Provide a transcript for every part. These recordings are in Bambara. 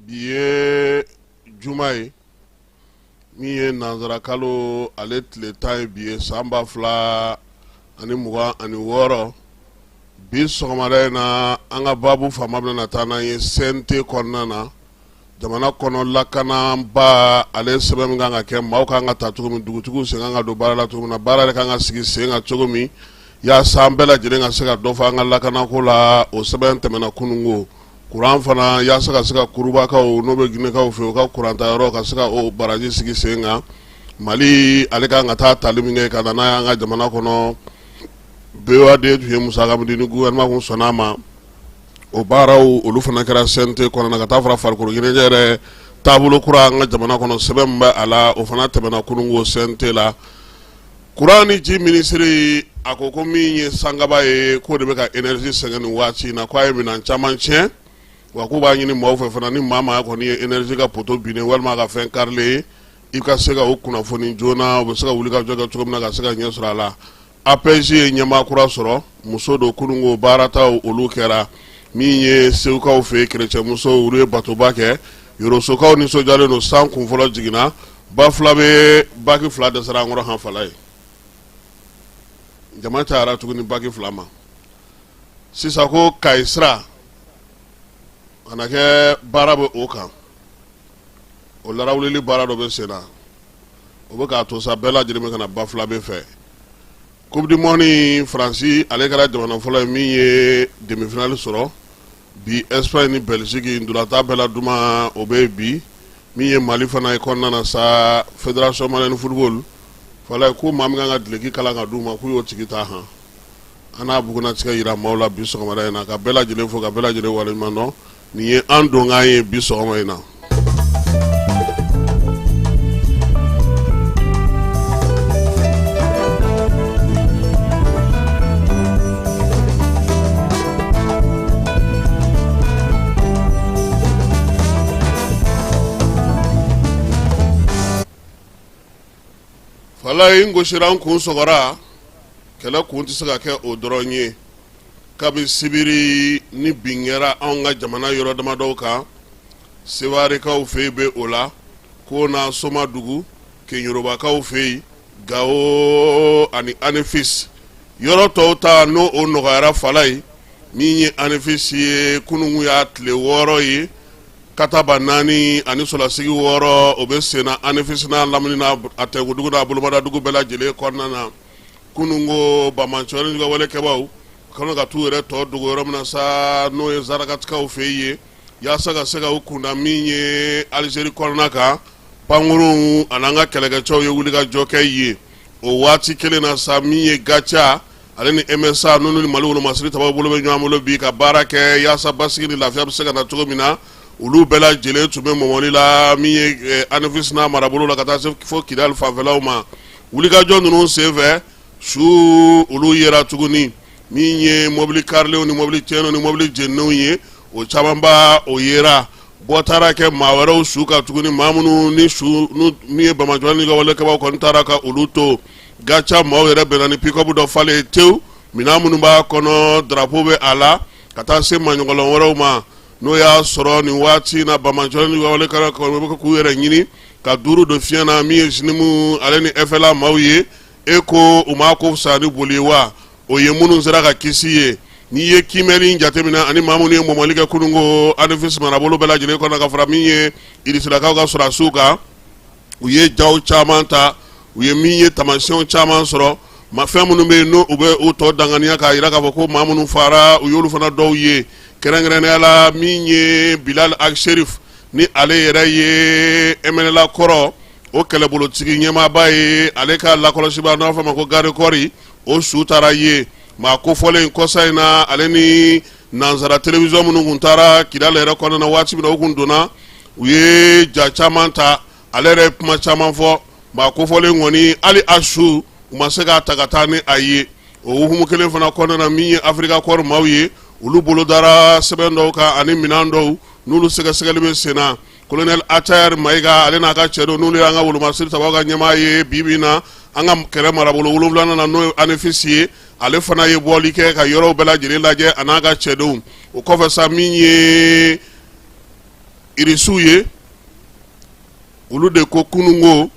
Bi ye juma ye min ye nansara kalo ale tile 10 ye bi ye san 2026. Bi sɔgɔmada in na, an ka baabu fanba bɛna taa n'an ye CNT kɔnɔna na, jamana kɔnɔ lakanaba ale sɛbɛn min kan ka kɛ, maaw kan ka ta cogo min, dugutigiw sen kan ka don baara la cogo min na, baara yɛrɛ kan ka sigi sen kan cogo min, yaasa an bɛɛ lajɛlen ka se ka dɔ fɔ an ka lakanako la. O sɛbɛn tɛmɛna kununko. Kuran fana, yaasa ka se ka kurubakaw n'o bɛ Ginɛkaw fɛ, u ka kuranta yɔrɔ ka se ka o baraji sigi sen kan. Mali ale kan ka taa tali min kɛ ka na n'a y'an ka jamana kɔnɔ, BOAD tun ye musaka min di ni gouvernement kun sɔnna a ma, o baaraw olu fana kɛra CNT kɔnɔna, ka taa fara farikolo ɲɛnajɛ yɛrɛ taabolo kura an ka jamana kɔnɔ, sɛbɛn min bɛ a la, o fana tɛmɛna kununko CNT la. Kuran ni ji minisiri a ko ko min ye sankaba ye, k'o de bɛ ka énergie sɛgɛn nin waati in na, k'a ye minɛn caman tiɲɛ, wa k'u b'a ɲini maaw fɛ fana, ni maa maa kɔni ye énergie ka poteau binnen walima a ka fɛn karilen ye, i ka se ka o kunnafoni joona, u bɛ se ka wuli ka jɔ kɛ cogo min na ka se ka ɲɛ sɔrɔ a la. APEJ ye ɲɛmaa kura sɔrɔ, muso don. Kununko baarataw olu kɛra. Min ye Segukaw fɛ yen, kerecɛnmusow olu ye batoba kɛ. Yorosokaw nisɔndiyalen don, san kunfɔlɔ jiginna. Bafulabe baki fila dɛsɛra an kɔrɔ hanfala ye, jama cayara tuguni baki fila ma. Sisan ko Kayi sira kana kɛ, baara bɛ o kan, o larawulili baara dɔ bɛ sen na, o bɛ k'a to sa bɛɛ lajɛlen bɛ ka na Bafulabe fɛ. Coupe du monde, Faransi ale kɛra jamana fɔlɔ ye min ye demi-finale sɔrɔ. Bi Espagne ni Belgique ntolatan bɛɛ la duman, o bɛ bi. Min ye Mali fana ye kɔnɔna na sa, Fédération malienne football fala ko maa min kan ka duloki kala ka d'u ma, k'u y'o tigi ta han. An n'a bugunnatigɛ jira maaw la bi sɔgɔmada in na, ka bɛɛ lajɛlen fo, ka bɛɛ lajɛlen waleɲuman dɔn. Nin ye an donkan ye bi sɔgɔma in na. Falaye n gosira, n kun sɔgɔra, kɛlɛ kun tɛ se ka kɛ o dɔrɔn ye. Kabi sibiri ni bin kɛra anw ka jamana yɔrɔ damadɔw kan, Sewarekaw fɛ yen bɛ o la, Kona Somadugu, Keyorobakaw fɛ yen, Gawo ani Anefis, yɔrɔ tɔw ta n'o o nɔgɔyara. Falaye, min ye Anefis ye, kunun y'a tile 6 ye, kataba 4 ani sɔrɔdasi 6, o bɛ senna Anefis n'a lamini n'a a tɛnkudugu n'a bolomadadugu bɛɛ lajɛlen kɔnɔna na. Kunun ko banbaanci ka walekɛbaw kɔnɔ ka t'u yɛrɛ tɔ dogo yɔrɔ min na sa, n'o ye Zarakatikaw fɛ yen, yaasa ka se ka u kunda min ye Alizeri kɔnɔna kan, pankurunw ani an ka kɛlɛkɛcɛw ye wulikajɔ kɛ yen. O waati kelen na sa, min ye GATIA ale ni MSA, n'olu ni Mali wolomasiri tabaw bolo bɛ ɲɔgɔn bolo bi ka baara kɛ yaasa basigi ni lafiya bɛ se ka na cogo min na, olu bɛɛ lajɛlen tun bɛ mɔmɔli la min ye Anefis n'a marabolo la, ka taa se fo Kidali fanfɛlaw ma. Wulikajɔ ninnu senfɛ, su olu yera tuguni. Min ye mobili karilenw ni mobili tiɲɛnenw ni mobili jeninenw ye, o camanba o yera. Bɔ taara kɛ maa wɛrɛw su kan tuguni, maa minnu ni su min ye banbaanci ka walekɛbaw kɔni taara ka olu to. GATIA maaw yɛrɛ bɛnna ni pick-up dɔ falen tewu, minɛn minnu b'a kɔnɔ, drapeau bɛ a la, ka taa se maɲɔgɔlɔn wɛrɛw ma. N'o y'a sɔrɔ nin waati in na, banbaanci walekɛlaw bɛ k'u yɛrɛ ɲini ka duuru don fiɲɛ na. Min ye JNIM ale ni FLA maaw ye, e ko u ma ko fisa ni boli ye wa? O ye minnu sera ka kisi ye. N'i ye kiimɛni jateminɛ ani maa minnu ye mɔmɔli kɛ kununko Anefis marabolo bɛɛ lajɛlen kɔnɔ, ka fara min ye Irisilakaw ka sɔrɔdasiw kan, u ye jaw caman ta, u ye min ye taamasiyɛnw caman sɔrɔ, ma fɛn minnu bɛ yen n'u bɛ u tɔ danganiya k'a jira k'a fɔ ko maa minnu fara, u y'olu fana dɔw ye. Kɛrɛnkɛrɛnnenya la, min ye Bilal Ag Cherif, ni ale yɛrɛ ye MNLA kɔrɔ, o kɛlɛbolotigi ɲɛmaaba ye, ale ka lakɔlɔsibaa, n'a fɔ a ma ko garde corps, o su taara ye. Maa kofɔlen kɔsa in na, ale ni nansara télévision minnu tun taara Kidali yɛrɛ kɔnɔna na, waati min na u kun donna, u ye ja caman ta, ale yɛrɛ ye kuma caman fɔ. Maa kofɔlen kɔni, hali a su u ma se k'a ta ka taa ni a ye. O hukumu kelen fana kɔnɔna na, min ye Africa Corps maaw ye, olu bolo dara sɛbɛn dɔw kan ani minɛn dɔw, n'olu sɛgɛsɛgɛli bɛ sen na. Colonel Attaher Maïga, ale n'a ka cɛdenw, n'olu y'an ka wolomasiri tabaw ka ɲɛmaa ye bi bi in na an ka kɛlɛ marabolo 7nan na, n'o ye Anefis ye, ale fana ye bɔli kɛ ka yɔrɔw bɛɛ lajɛlen lajɛ, a n'a ka cɛdenw. O kɔfɛ sa, min ye Irisiw ye, olu de ko kununko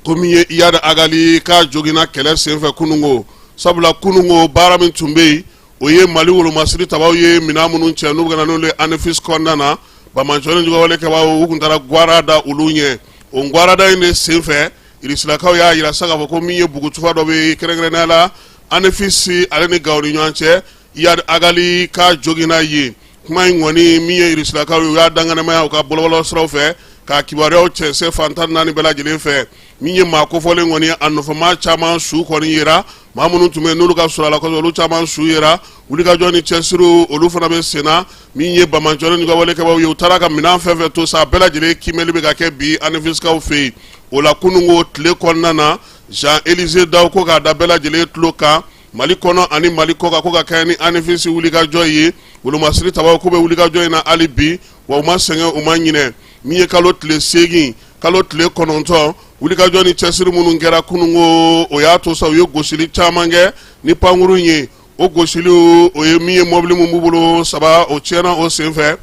ko min ye Iyad Ag Ghali k'a joginna kɛlɛ senfɛ kununko, sabula kununko baara min tun bɛ yen, o ye Mali wolomasiri tabaw ye minɛn minnu cɛ n'u bɛ ka na n'olu ye Anefis kɔnɔna na. Banbaanci ni juguwale kɛbaaw, u tun taara gwara da olu ɲɛ. O gwarada in de senfɛ, Irisilakaw y'a jira sa k'a fɔ ko min ye bugutufa dɔ bɛ yen, kɛrɛnkɛrɛnnenya la Anefis ale ni Gawo ni ɲɔgɔn cɛ, Iyad Ag Ghali k'a joginna yen. Kuma in kɔni, min ye Irisilakaw ye, u y'a danganamaya u ka bɔlɔbɔlɔ siraw fɛ k'a kibaruyaw cɛnsɛn fan 14 bɛɛ lajɛlen fɛ. Min ye maa kofɔlen kɔni, a nɔfɛmaa caman su kɔni yera. Maa minnu tun bɛ n'olu ka surun a la kosɛbɛ, olu caman su yera. Wulikajɔ ni cɛsiriw, olu fana bɛ senna. Min ye banbaanci ni juguwale kɛbaaw ye, u taara ka minɛn fɛn fɛn to sa, a bɛɛ lajɛlen kiimɛli bɛ ka kɛ bi Anefisikaw fɛ yen. O la kununko tile kɔnɔna na, Jean Élisée Dao ko k'a da bɛɛ lajɛlen tulo kan Mali kɔnɔ ani Mali kɔkan, ko ka kɛɲɛ ni Anefisi wulikajɔ ye, wolomasiri tabaw k'u bɛ wulikajɔ in na hali bi, wa u ma sɛgɛn, u ma ɲinɛ. Min ye kalo tile 8, kalo tile 9, wulikajɔ ni cɛsiri minnu kɛra kununko, o y'a to sa u ye gosili caman kɛ ni pankurun ye. O gosili, o ye min ye mɔbili min b'u bolo saba, o tiɲɛna o senfɛ.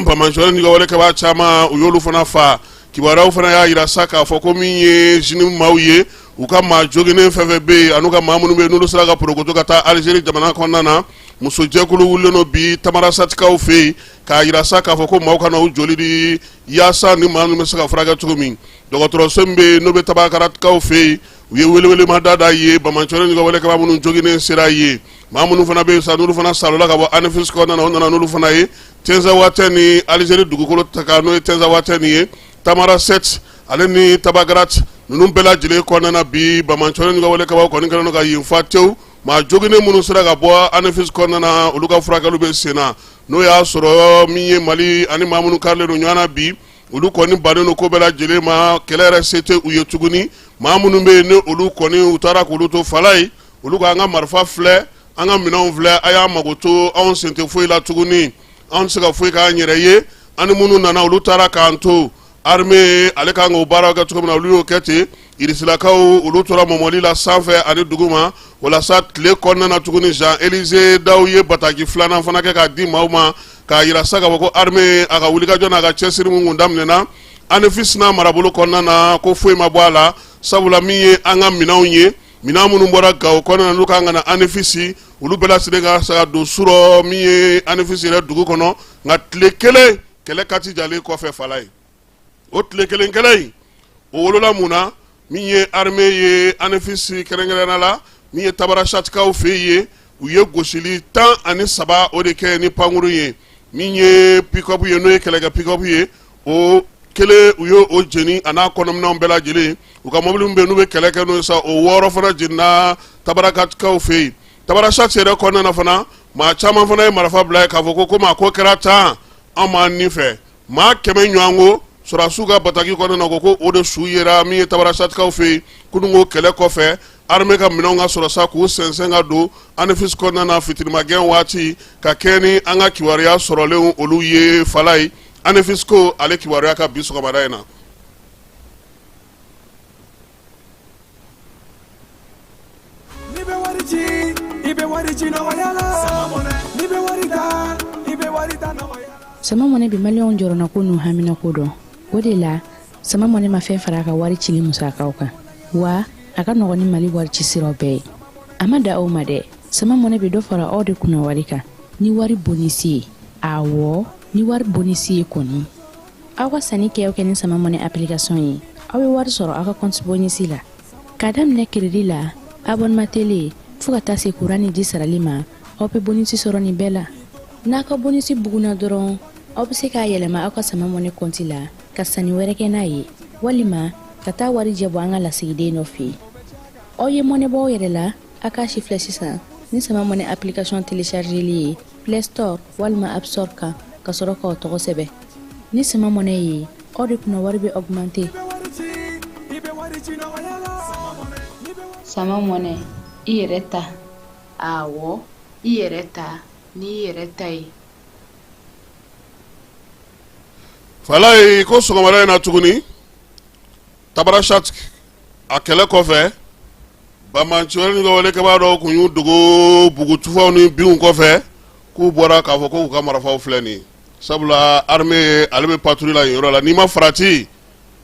Banbaanci ni juguwale kɛbaa caman, u y'olu fana fa. Kibaruyaw fana y'a jira sa k'a fɔ ko min ye JNIM maaw ye, u ka maa joginnen fɛn fɛn bɛ yen, an'u ka maa minnu bɛ yen n'olu sera ka porokoto ka taa Alizeri jamana kɔnɔna na, musojɛkulu wulilen don bi Tamarasatikaw fɛ yen k'a jira sa k'a fɔ ko maaw ka na u joli di yaasa ni maa ninnu bɛ se ka furakɛ cogo min. Dɔgɔtɔrɔso min bɛ yen n'o bɛ Tabakarakaw fɛ yen, u ye welewelemada da yen. Banbaanci ni juguwale kɛbaa minnu joginnen sera yen, maa minnu fana bɛ yen sa n'olu fana salola ka bɔ Anefis kɔnɔna na, u nana n'olu fana ye Tinzawatɛn ni Alizeri dugukolo ta kan, n'o ye Tinzawatɛn ye, Tamarasɛti ale ni Tabagarat ninnu bɛɛ lajɛlen kɔnɔna na bi, banbaanci ni juguwale kɛbaaw kɔni kɛlen don ka yen fa tewu. Maa joginnen minnu sera ka bɔ Anefis kɔnɔna na, olu ka furakɛliw bɛ sen na. N'o y'a sɔrɔ min ye Mali ani maa minnu karilen don ɲɔgɔn na bi, olu kɔni bannen don ko bɛɛ lajɛlen ma, kɛlɛ yɛrɛ se tɛ u ye tuguni. Maa minnu bɛ yen ni olu kɔni u taara k'olu to fala ye, olu ko an ka marifa filɛ, an ka minɛnw filɛ, a y'an mago to, anw sen tɛ foyi la tuguni, anw tɛ se ka foyi k'an yɛrɛ ye. An ni minnu nana, olu taara k'an to. Armée ale kan k'o baaraw kɛ cogo min na, olu y'o kɛ ten. Irisilakaw, olu tora mɔmɔli la sanfɛ ani duguma. Walasa tile kɔnɔna na tuguni, Jean Élisée Dao ye bataki filanan fana kɛ k'a di maaw ma, k'a jira sa k'a fɔ ko armée a ka wulikajɔ n'a ka cɛsiri min kun daminɛna Anefis n'a marabolo kɔnɔna na, ko foyi ma bɔ a la, sabula min ye an ka minɛnw ye, minɛn minnu bɔra Gawo kɔnɔna na n'u kan ka na Anefisi, olu bɛɛ lajɛlen ka se ka don surɔ min ye Anefisi yɛrɛ dugu kɔnɔ. Nka tile kelen kɛlɛ kati jalen kɔfɛ, fala ye, o tile kelen kɛlɛ in, o wolola mun na? Min ye armée ye Anefisi, kɛrɛnkɛrɛnnenya la min ye Tabarasatikaw fɛ yen, u ye gosili 13 o de kɛ ni pankurun ye. Min ye pick-up ye, n'o ye kɛlɛkɛ pick-up ye, o kelen u ye o jeni a n'a kɔnɔminɛnw bɛɛ lajɛlen. U ka mobili min bɛ yen n'u bɛ kɛlɛ kɛ n'o ye sa, o 6 fana jenina Tabarakatikaw fɛ yen. Tabarasati yɛrɛ kɔnɔna na fana, maa caman fana ye marifa bila yen k'a fɔ ko komi a ko kɛra tan, an b'an ni fɛ. Maa 100 ɲɔgɔn ko sɔrɔdasiw ka bataki kɔnɔna na, ko ko o de su yera min ye Tabarasatikaw fɛ yen kununko kɛlɛ kɔfɛ. Armée ka minɛnw ka sɔrɔ sa k'u sɛnsɛn ka don Anefis kɔnɔna na fitirimagɛn waati, ka kɛɲɛ ni an ka kibaruya sɔrɔlenw olu ye. Fala ye, Anefis ko ale kibaruya ka bi sɔgɔmada in na. N'i bɛ wari ci, i bɛ wari ci nɔgɔya la. N'i bɛ wari ta, i bɛ wari ta nɔgɔya la. Sama Money bɛ maliyɛnw jɔrɔnako n'u haminako dɔn. O de la, Sama Money ma fɛn fara a ka wari cili musakaw kan, wa a ka nɔgɔn ni Mali wari ci siraw bɛɛ ye. A ma da o ma dɛ, Sama Money bɛ dɔ fara aw de kunna wari kan ni wari bonisi ye. Awɔ, ni wari bonisi ye kɔni. Aw ka sanni kɛ o kɛ ni Sama Money application ye, aw bɛ wari sɔrɔ aw ka compte bonisi la. K'a daminɛ crédit la, abonnement télé, fo ka taa se kuran ni ji sarali ma, aw bɛ bonisi sɔrɔ nin bɛɛ la. N'a ka bonisi bugunna dɔrɔn, aw bɛ se k'a yɛlɛma aw ka Sama Money compte la ka sanni wɛrɛ kɛ n'a ye, walima ka taa warijɛ bɔ an ka lasigiden dɔ fɛ yen. Aw ye mɔnɛ bɔ aw yɛrɛ la, a k'a sifilɛ sisan ni Sama Money application téléchargeli ye Play Store walima App Store kan, ka sɔrɔ k'aw tɔgɔ sɛbɛn. Ni Sama Money ye, aw de kunna wari bɛ augmenter. Sama Money, i yɛrɛ ta. Awɔ, i yɛrɛ ta n'i yɛrɛ ta ye. Falaye ko sɔgɔmada in na tuguni, Tabarasat a kɛlɛ kɔfɛ, banbaanci wɛrɛ ni walekɛbaa dɔw tun y'u dogo bugutufaw ni binw kɔfɛ, k'u bɔra k'a fɔ k'u ka marifaw filɛ nin ye. Sabula armée ale bɛ patrouille la yen yɔrɔ la, n'i ma farati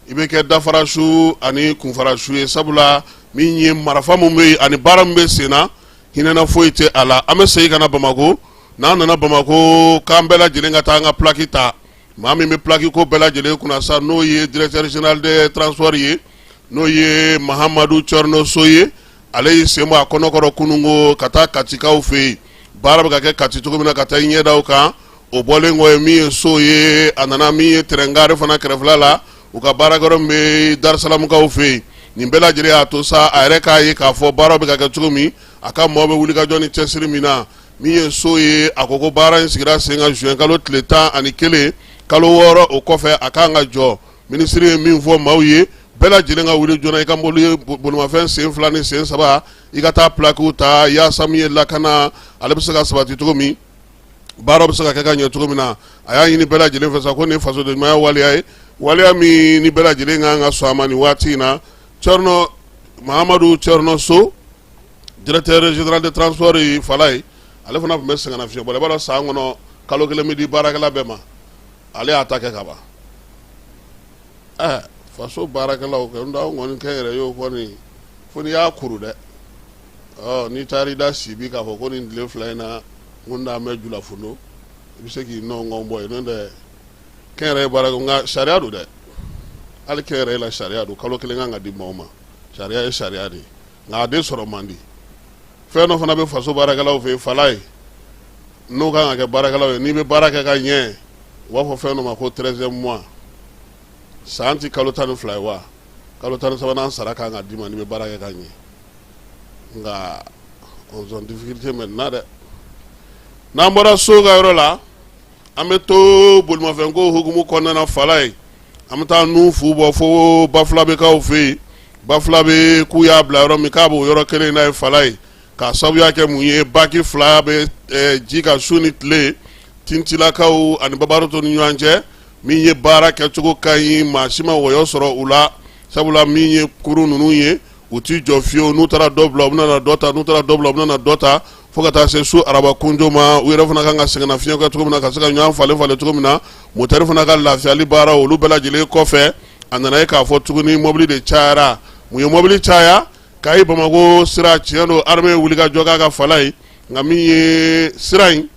i bɛ kɛ dafara su ani kunfara su ye, sabula min ye marifa min bɛ yen ani baara min bɛ sen na, hinɛna foyi tɛ a la. An bɛ segin ka na Bamakɔ. N'an nana Bamakɔ, k'an bɛɛ lajɛlen ka taa an ka plaque ta. Maa min bɛ plaque ko bɛɛ lajɛlen kunna sa, n'o ye directeur général des transports ye, n'o ye Mahamadu Thierno So ye, ale y'i sen bɔ a kɔnɔkɔrɔ kununko ka taa Katikaw fɛ yen, baara bɛ ka kɛ Kati cogo min na, ka taa i ɲɛ da o kan. O bɔlen kɔ ye, min ye So ye, a nana min ye train gare fana kɛrɛfɛla la, u ka baarakɛyɔrɔ min bɛ Darisalamukaw fɛ yen. Nin bɛɛ lajɛlen y'a to sa a yɛrɛ k'a ye k'a fɔ baaraw bɛ ka kɛ cogo min, a ka maaw bɛ wulikajɔ ni cɛsiri min na. Min ye So ye, a ko ko baara in sigira sen kan juin kalo tile 11, kalo 6 o kɔfɛ a kan ka jɔ. Minisiri ye min fɔ maaw ye, bɛɛ lajɛlen ka wuli joona, i ka mobili bolimafɛn sen 2 ni sen 3, i ka taa plaquew ta, yaasa min ye lakana ale bɛ se ka sabati cogo min, baara bɛ se ka kɛ ka ɲɛ cogo min na. A y'a ɲini bɛɛ lajɛlen fɛ sa ko nin ye fasodenɲumanya waleya ye, waleya min ni bɛɛ lajɛlen kan ka sɔn a ma nin waati in na. Thierno Mahamadu Thierno So, directeur général de transport ye Falaye, ale fana tun bɛ sɛgɛnnafiɲɛbɔ la. I b'a dɔn, san kɔnɔ kalo 1 bɛ di baarakɛla bɛɛ ma, ale y'a ta kɛ ka ban. Ɛɛ, faso baarakɛlaw kɛ, n anw kɔni kɛ yɛrɛ y'o kɔni fo n'i y'a kuru dɛ. Ɔ n'i taara i da sibi k'a fɔ ko nin tile 2 in na n ko n t'an bɛ julafondo, i bɛ se k'i nɔ bɔ yen. N'o tɛ, kɛnyɛrɛye baara, nka sariya don dɛ, hali kɛnyɛrɛye la sariya don, kalo 1 kan ka di maaw ma. Sariya ye sariya de ye, nka a de sɔrɔ man di. Fɛn dɔ fana bɛ faso baarakɛlaw fɛ yen, Falaye, n'o kan ka kɛ baarakɛlaw ye, n'i bɛ baara kɛ ka ɲɛ, u b'a fɔ fɛn dɔ ma ko 13e mois. San tɛ kalo 12 ye wa? Kalo 13nan sara kan ka d'i ma n'i bɛ baara kɛ ka ɲɛ. Nka on difficulté maintenant dɛ. N'an bɔra So ka yɔrɔ la, an bɛ to bolimafɛnko hukumu kɔnɔna na, Falaye. An bɛ taa nun fu bɔ fo Bafulabɛkaw fɛ yen. Bafulabe k'u y'a bila yɔrɔ min, k'a b'o yɔrɔ kelen in na ye, Falaye, k'a sababuya kɛ mun ye? Baki 2 bɛ ji ka su ni tile Tintilakaw ani Babaroto ni ɲɔgɔn cɛ. Min ye baara kɛcogo ka ɲi, maa si ma wɔyɔ sɔrɔ u la, sabula min ye kurun ninnu ye, u ti jɔ fiyewu. N'u taara dɔ bila, u bɛna na dɔ ta, n'u taara dɔ bila, u bɛna na dɔ ta, fo ka taa se su araba kunjo ma. U yɛrɛ fana kan ka sɛgɛnnafiɲɛ kɛ cogo min na, ka se ka ɲɔgɔn falen falen cogo min na, motɛri fana ka lafiyali baara, olu bɛɛ lajɛlen kɔfɛ, a nana ye k'a fɔ tuguni mobili de cayara. Mun ye mobili caya? Kayi Bamakɔ sira, tiɲɛ don, armée ye wulikajɔ k'a ka Falaye, nka min ye sira in,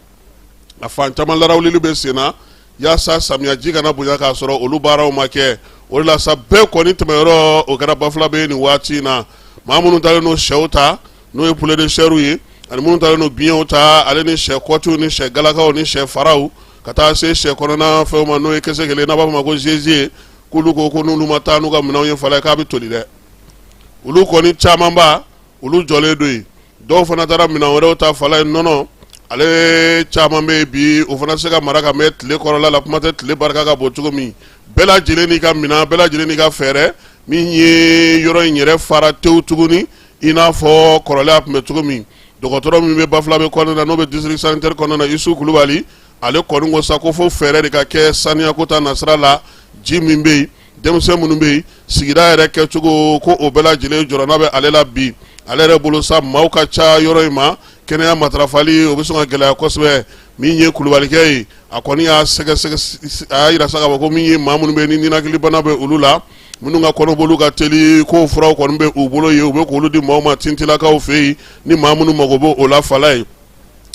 a fan caman larawulili bɛ sen na yaasa samiyaji kana bonya k'a sɔrɔ olu baaraw ma kɛ. O de la sa, bɛɛ kɔni tɛmɛyɔrɔ o kɛra Bafulabe nin waati in na. Maa minnu taalen n'o sɛw ta, n'o ye poulet de chair ye, ani minnu taalen n'o biɲɛw ta, ale ni sɛ kɔtiw ni sɛ galakaw ni sɛ faraw, ka taa se sɛ kɔnɔna fɛnw ma, n'o ye kɛsɛ kelen n'a b'a fɔ ma ko gésier, k'olu ko ko n'olu ma taa n'u ka minɛnw ye Falaye, k'a bɛ toli dɛ. Olu kɔni camanba, olu jɔlen don yen. Dɔw fana taara minɛn wɛrɛw ta Falaye, nɔnɔ ale caman bɛ yen bi, o fana se ka mara ka mɛn tile kɔrɔla la, kuma tɛ tile barika ka bon cogo min. Bɛɛ lajɛlen n'i ka minɛn, bɛɛ lajɛlen n'i ka fɛɛrɛ. Min ye yɔrɔ in yɛrɛ fara tewu tuguni, i n'a fɔ kɔrɔlen a tun bɛ cogo min. Dɔgɔtɔrɔ min bɛ Bafulabe kɔnɔna na, n'o bɛ district sanitaire kɔnɔna na, Isu Kulubali, ale kɔni ko sa ko fo fɛɛrɛ de ka kɛ saniyako ta nasira la. Ji min bɛ yen, denmisɛn minnu bɛ yen, sigida yɛrɛ kɛcogo, ko o bɛɛ lajɛlen jɔrɔna bɛ ale la bi. Ale yɛrɛ bolo sa, maaw ka ca yɔrɔ in ma, kɛnɛya matarafali o bɛ sɔn ka gɛlɛya kosɛbɛ. Min ye Kulubalikɛ ye, a kɔni y'a sɛgɛsɛgɛ, a y'a jira sa k'a fɔ ko min ye maa minnu bɛ ni ninakilibana bɛ olu la, minnu ka kɔnɔboli ka teli, k'o furaw kɔni bɛ u bolo yen, u bɛ k'olu di maaw ma Tintilakaw fɛ yen, ni maa minnu mago b'o o la, Falaye.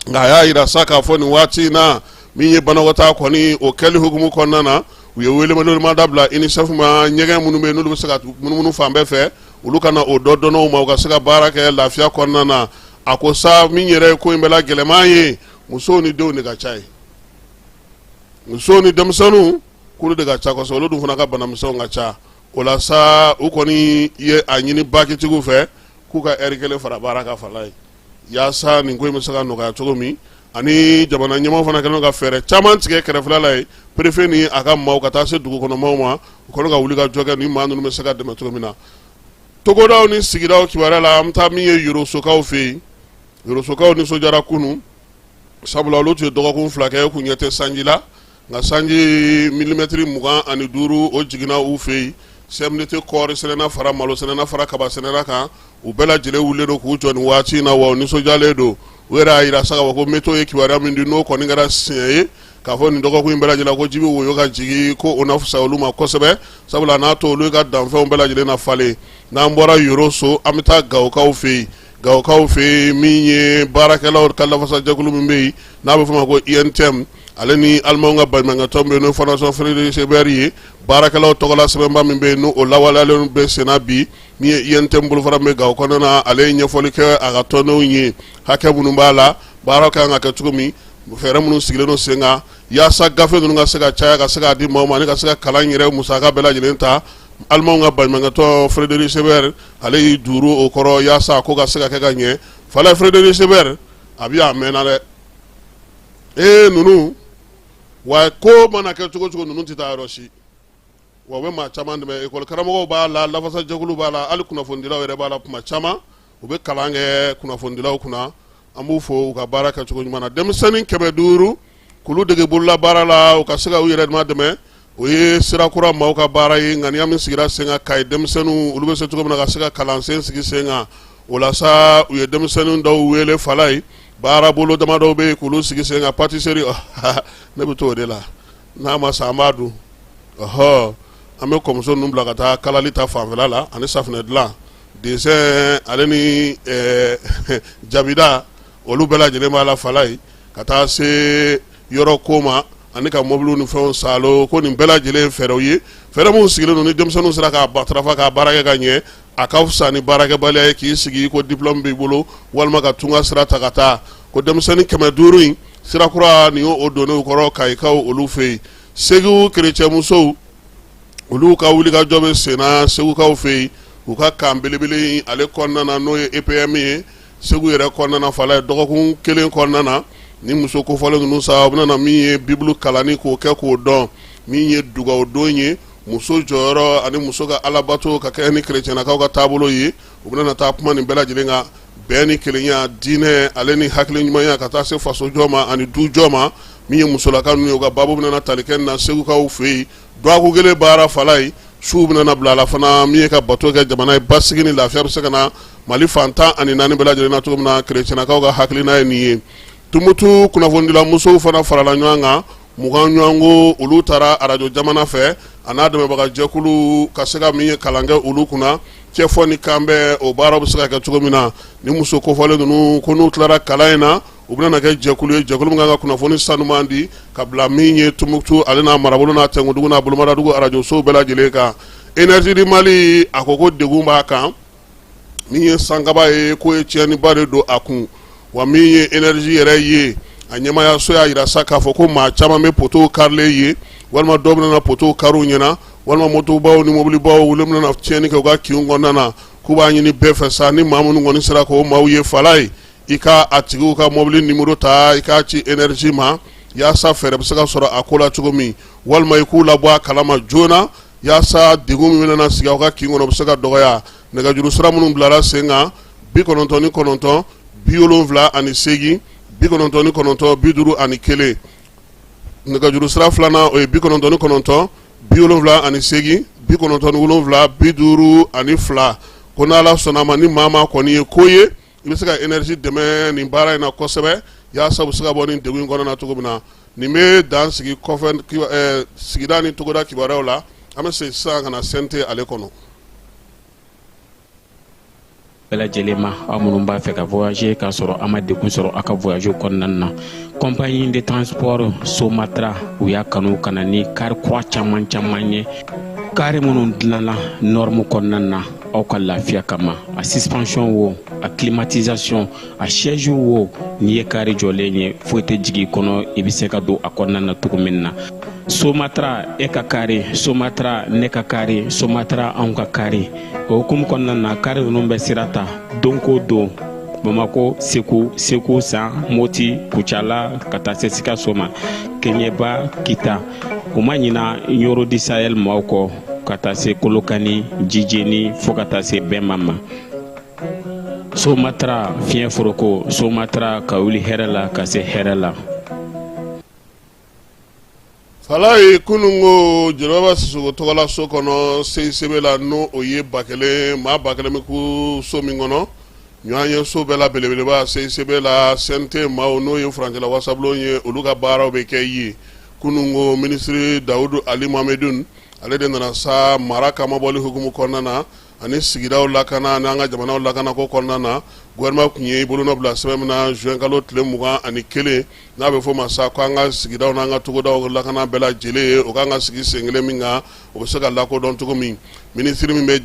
Nka a y'a jira sa k'a fɔ nin waati in na, min ye banakɔtaa kɔni o kɛli hukumu kɔnɔna na, u ye welewelemada bila UNICEF ma, ɲɛgɛn minnu bɛ yen, n'olu bɛ se ka munumunu fan bɛɛ fɛ, olu ka na o dɔ dɔnɔw ma, u ka se ka baara kɛ lafiya kɔnɔna na. A ko sa, min yɛrɛ ye ko in bɛɛ la gɛlɛman ye, musow ni denw de ka ca yen, musow ni denmisɛnninw, k'olu de ka ca kosɛbɛ, olu dun fana ka banamisɛnw ka ca. O la sa, u kɔni ye a ɲini bakitigiw fɛ k'u ka ɛri 1 fara baara kan Falaye, yaasa nin ko in bɛ se ka nɔgɔya cogo min. Ani jamana ɲɛmaaw fana kɛlen ka fɛɛrɛ caman tigɛ kɛrɛfɛla la yen, préfet ni a ka maaw, ka taa se dugu kɔnɔ maaw ma, u kɔni ka wuli ka jɔ kɛ ni maa ninnu bɛ se ka dɛmɛ cogo min na. Togodaw ni sigidaw kibaruya la, an bɛ taa min ye Yorosokaw fɛ yen. Yorosokaw nisɔndiyara kunun, sabula olu tun ye dɔgɔkun 2 kɛ, u kun ɲɛ tɛ sanji la, nka sanji milimɛtiri 25, o jiginna u fɛ yen. CMDT kɔɔri sɛnɛna fara malo sɛnɛna fara kaba sɛnɛna kan, u bɛɛ lajɛlen wulilen don k'u jɔ nin waati in na, wa u nisɔndiyalen don. U yɛrɛ y'a jira sa k'a fɔ ko météo ye kibaruya min di, n'o kɔni kɛra siɲɛ ye. K'a fɔ nin dɔgɔkun in bɛɛ lajɛlen ko ji bɛ woyo ka jigin, ko o na fisaya olu ma kosɛbɛ, sabula n'a to olu ka danfɛnw bɛɛ lajɛlen na falen. N'an bɔra Yoroso, an bɛ taa Gawokaw fɛ yen. Gawokaw fɛ yen, min ye baarakɛlaw ka lafasajɛkulu min bɛ yen n'a bɛ f'o ma ko UNTM, ale ni alimanw ka baɲumankɛtɔn bɛ yen n'o ye Fondation Friedrich Ebert ye, baarakɛlaw tɔgɔla sɛbɛnba min bɛ yen, n'o lawaleyalen bɛ senna bi. Min ye UNTM bolofara min bɛ Gawo kɔnɔna na, ale ye ɲɛfɔli kɛ a ka tɔndenw ye, hakɛ minnu b'a la, baara ka kan ka kɛ cogo min, fɛɛrɛ minnu sigilen don sen kan yaasa gafe ninnu ka se ka caya, ka se k'a di maaw ma, ani ka se ka kalan yɛrɛ musaka bɛɛ lajɛlen ta. Alimanw ka baɲumankɛtɔn Friedrich Ebert, ale y'i duuru o kɔrɔ yaasa ko ka se ka kɛ ka ɲɛ. Falaye, Friedrich Ebert a bɛ a mɛnna dɛ. Ee, ninnu wa, ko mana kɛ cogo cogo, ninnu tɛ taa yɔrɔ si. Wa u bɛ maa caman dɛmɛ, ekɔli karamɔgɔw b'a la, lafasajɛkulu b'a la, hali kunnafonidilaw yɛrɛ b'a la. Kuma caman u bɛ kalan kɛ kunnafonidilaw kunna. An b'u fo u ka baara kɛcogo ɲuman na. Denmisɛnnin 500 k'olu dege bolola baara la, u ka se ka u yɛrɛ dama dɛmɛ, o ye Sirakura maaw ka baara ye. Ŋaniya min sigira sen kan Kayi denmisɛnninw, olu bɛ se cogo min na ka se ka kalansen sigi sen kan, o la sa u ye denmisɛnnin dɔw wele. Falaye, baara bolo damadɔw bɛ yen k'olu sigi sen kan. Pâtisserie, ne bɛ to o de la, n'a ma sa an b'a dun. Ɔhɔ, an bɛ kɔmuso ninnu bila ka taa kalali ta fanfɛla la, ani safunɛ dilan, dessin, ale ni jabida, olu bɛɛ lajɛlen b'a la. Falaye, ka taa se yɔrɔ ko ma, ani ka mɔbiliw ni fɛnw saalo, ko nin bɛɛ lajɛlen fɛɛrɛw ye, fɛɛrɛ minnu sigilen don, ni denmisɛnninw sera k'a batarafa k'a baara kɛ ka ɲɛ, a ka fisa ni baarakɛbaliya ye, k'i sigi ko diplôme b'i bolo, walima ka tunga sira ta ka taa. Ko denmisɛnnin 500 in, Sirakura nin y'o donnen u kɔrɔ Kayikaw olu fɛ yen. Segu kerecɛnmusow, olu ka wulikajɔ bɛ senna Segukaw fɛ yen, u ka camp belebele ale kɔnɔna na, n'o ye EPM ye Segu yɛrɛ kɔnɔna na. Falaye, dɔgɔkun kelen kɔnɔna na, ni muso kofɔlen ninnu sa, u bɛna na min ye Bibulu kalanni k'o kɛ k'o dɔn, min ye dugawudon ye, muso jɔyɔrɔ ani muso ka alabato ka kɛ ni kerecɛnnakaw ka taabolo ye. U bɛna taa kuma nin bɛɛ lajɛlen kan, bɛn ni kelenya, diinɛ ale ni hakili ɲumanya, ka taa se fasojɔ ma ani dujɔ ma. Min ye musolaka ninnu ye, u ka baabu bɛna tali kɛ na Segukaw fɛ yen. Dɔgɔkun kelen baara, Falaye, suw bɛna bila a la fana, min ye ka bato kɛ jamana ye, basigi ni lafiya bɛ se ka na Mali fan 14 bɛɛ lajɛlen na cogo min na. Kerecɛnnakaw ka hakilina ye nin ye. Tumutu kunnafonidila musow fana farala ɲɔgɔn kan, 20 ɲɔgɔnko, olu taara arajo jamana fɛ a n'a dɛmɛbagajɛkulu, ka se ka min ye kalan kɛ olu kunna, cɛfɔ ni kanbɛn, o baara bɛ se ka kɛ cogo min na. Ni muso kofɔlen ninnu ko n'u tilara kalan in na, u bɛna kɛ jɛkulu ye, jɛkulu min kan ka kunnafoni sanuman di ka bila min ye Tumutu ale n'a marabolo n'a tɛnkudugu n'a bolomadadugu arajosow bɛɛ lajɛlen kan. Énergie du Mali, a ko ko degun b'a kan. Min ye sankaba ye, k'o ye tiɲɛniba de don a kun. Wa min ye énergie yɛrɛ ye, a ɲɛmaayaso y'a jira sa k'a fɔ ko maa caman bɛ poteau karilen ye, walima dɔw bɛna poteau kari u ɲɛna, walima motobaw ni mobilibaw, olu bɛna tiɲɛni kɛ u ka kinw kɔnɔna na. K'u b'a ɲini bɛɛ fɛ sa, ni maa minnu kɔni sera k'o maaw ye, Falaye, i ka a tigiw ka mobili numéro ta, i k'a ci énergie ma, yaasa fɛɛrɛ bɛ se ka sɔrɔ a ko la cogo min, walima i k'u labɔ a kalama joona, yaasa degun min bɛna sigi aw ka kin kɔnɔ bɛ se ka dɔgɔya. Nɛgɛjuru sira minnu bilara sen kan: 99 78 99 51. Nɛgɛjuru sira filanan, o ye 99 78 97 52. Ko n'Ala sɔnna a ma, ni maa maa kɔni ye ko ye, i bɛ se ka énergie dɛmɛ nin baara in na kosɛbɛ, yaasa u bɛ se ka bɔ nin degun in kɔnɔna na cogo min na. Nin bɛ dan sigi kɔfɛ sigida ni togoda kibaruyaw la. An bɛ segin sisan ka na CNT ale kɔnɔ. Bɛɛ lajɛlen ma, aw minnu b'a fɛ ka voyager k'a sɔrɔ a ma degun sɔrɔ aw ka voyage kɔnɔna na, compagnie de transport Somatra, u y'a kanu ka na ni kari kura caman caman ye, kari minnu dilanna norme kɔnɔna na aw ka lafiya kama. A suspension wo, a climatisation, a siège wo, n'i ye kari jɔlen ye, foyi tɛ jigin i kɔnɔ, i bɛ se ka don a kɔnɔna na cogo min na. Somatra, e ka kari Somatra, ne ka kari Somatra, anw ka kari. O hukumu kɔnɔna na, kari ninnu bɛ sira ta don ko don Bamako, Segu, Segu San, Moti, Kucala, ka taa se Sikaso ma, Keɲeba, Kita. U ma ɲina Ɲoro du Sahel maaw kɔ, ka taa se Kolokani, Jijeni, fo ka taa se Bɛnma ma. Somatra, fiɲɛ foroko Somatra, ka wuli hɛrɛ la ka se hɛrɛ la. Falaye, kunun ko Joliba Sisoko tɔgɔla so kɔnɔ CICB la, n'o o ye 1000, maa 1000 bɛ kun so min kɔnɔ, ɲɔgɔn ye so bɛɛ la belebeleba CICB la, CNT maaw, n'o ye furancɛla wasabulon ye, olu ka baaraw bɛ kɛ yen. Kununko minisiri Dawudu Ali Mohamedine, ale de nana sa mara kamabɔli hukumu kɔnɔna na ani sigidaw lakana ani an ka jamanaw lakanako kɔnɔna na. Gouvernement tun ye bolonɔ bila sɛbɛn min na juin kalo tile 21, n'a bɛ fɔ o ma sa ko an ka sigidaw n'an ka togodaw lakana bɛɛ lajɛlen ye, o kan ka sigi sen kelen min kan, o bɛ se ka lakodɔn cogo min. Minisiri min bɛ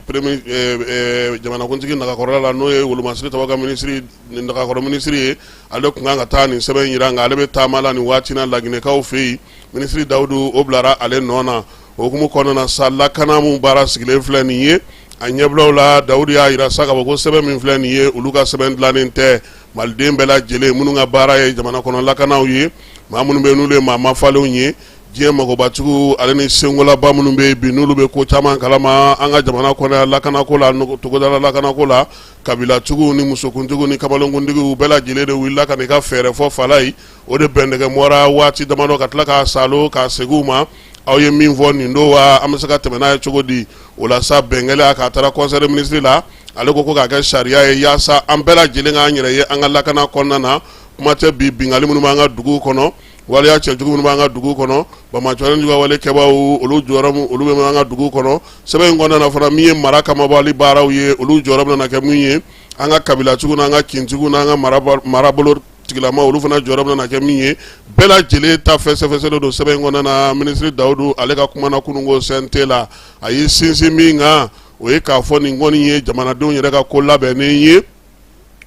jamanakuntigi nagakɔrɔla la, n'o ye wolomasiri tɔgɔ ka minisiri nagakɔrɔ minisiri ye, ale tun kan ka taa nin sɛbɛn jira, nka ale bɛ taama la nin waati na Laginɛkaw fɛ yen. Minisiri Dawudu, o bilara ale nɔ na. O hukumu kɔnɔna na sa, lakana min baara sigilen filɛ nin ye, a ɲɛbilaw la, Dawudu y'a jira sa k'a fɔ ko sɛbɛn min filɛ nin ye, olu ka sɛbɛn dilannen tɛ. Maliden bɛɛ lajɛlen minnu ka baara ye jamana kɔnɔ lakanaw ye, maa minnu bɛ n'olu ye maa mafalenw ye, diɲɛ magobatigiw ale ni senkolaba minnu bɛ bi, n'olu bɛ ko caman kalama an ka jamana kɔnɔ lakanako la, togodala lakanako la, kabilatigiw ni musokuntigiw ni kamalenkuntigiw bɛɛ lajɛlen de wulila ka n'i ka fɛɛrɛ fɔ Falayi. O de bɛndɛgɛ mɔra waati damadɔ ka tila k'a salo k'a segin u ma. Aw ye min fɔ nin don wa, an bɛ se ka tɛmɛ n'a ye cogo di? O la sa, bɛn kɛlen k'a taara conseil des ministres la, ale ko k'a kɛ sariya ye yaasa an bɛɛ lajɛlen k'an yɛrɛ ye an ka lakana kɔnɔna na. Kuma tɛ bi binkanni minnu b'an ka duguw kɔnɔ, waleya cɛjugu minnu b'an ka dugu kɔnɔ, banbaanci juguya wale kɛbaaw, olu jɔyɔrɔ olu bɛ an ka dugu kɔnɔ. Sɛbɛn in kɔnɔna na fana, min ye mara kamabɔli baaraw ye, olu jɔyɔrɔ bɛna kɛ min ye, an ka kabilatigiw n'an ka kintigiw n'an ka marabolo tigilama, olu fana jɔyɔrɔ bɛna kɛ min ye, bɛɛ lajɛlen ta fɛsɛfɛsɛlen don sɛbɛn in kɔnɔna na. Minisiri Dawudu, ale ka kuma na kununko CNT la, a y'i sinsin min kan, o ye k'a fɔ nin kɔni ye jamanadenw yɛrɛ ka ko labɛnnen ye,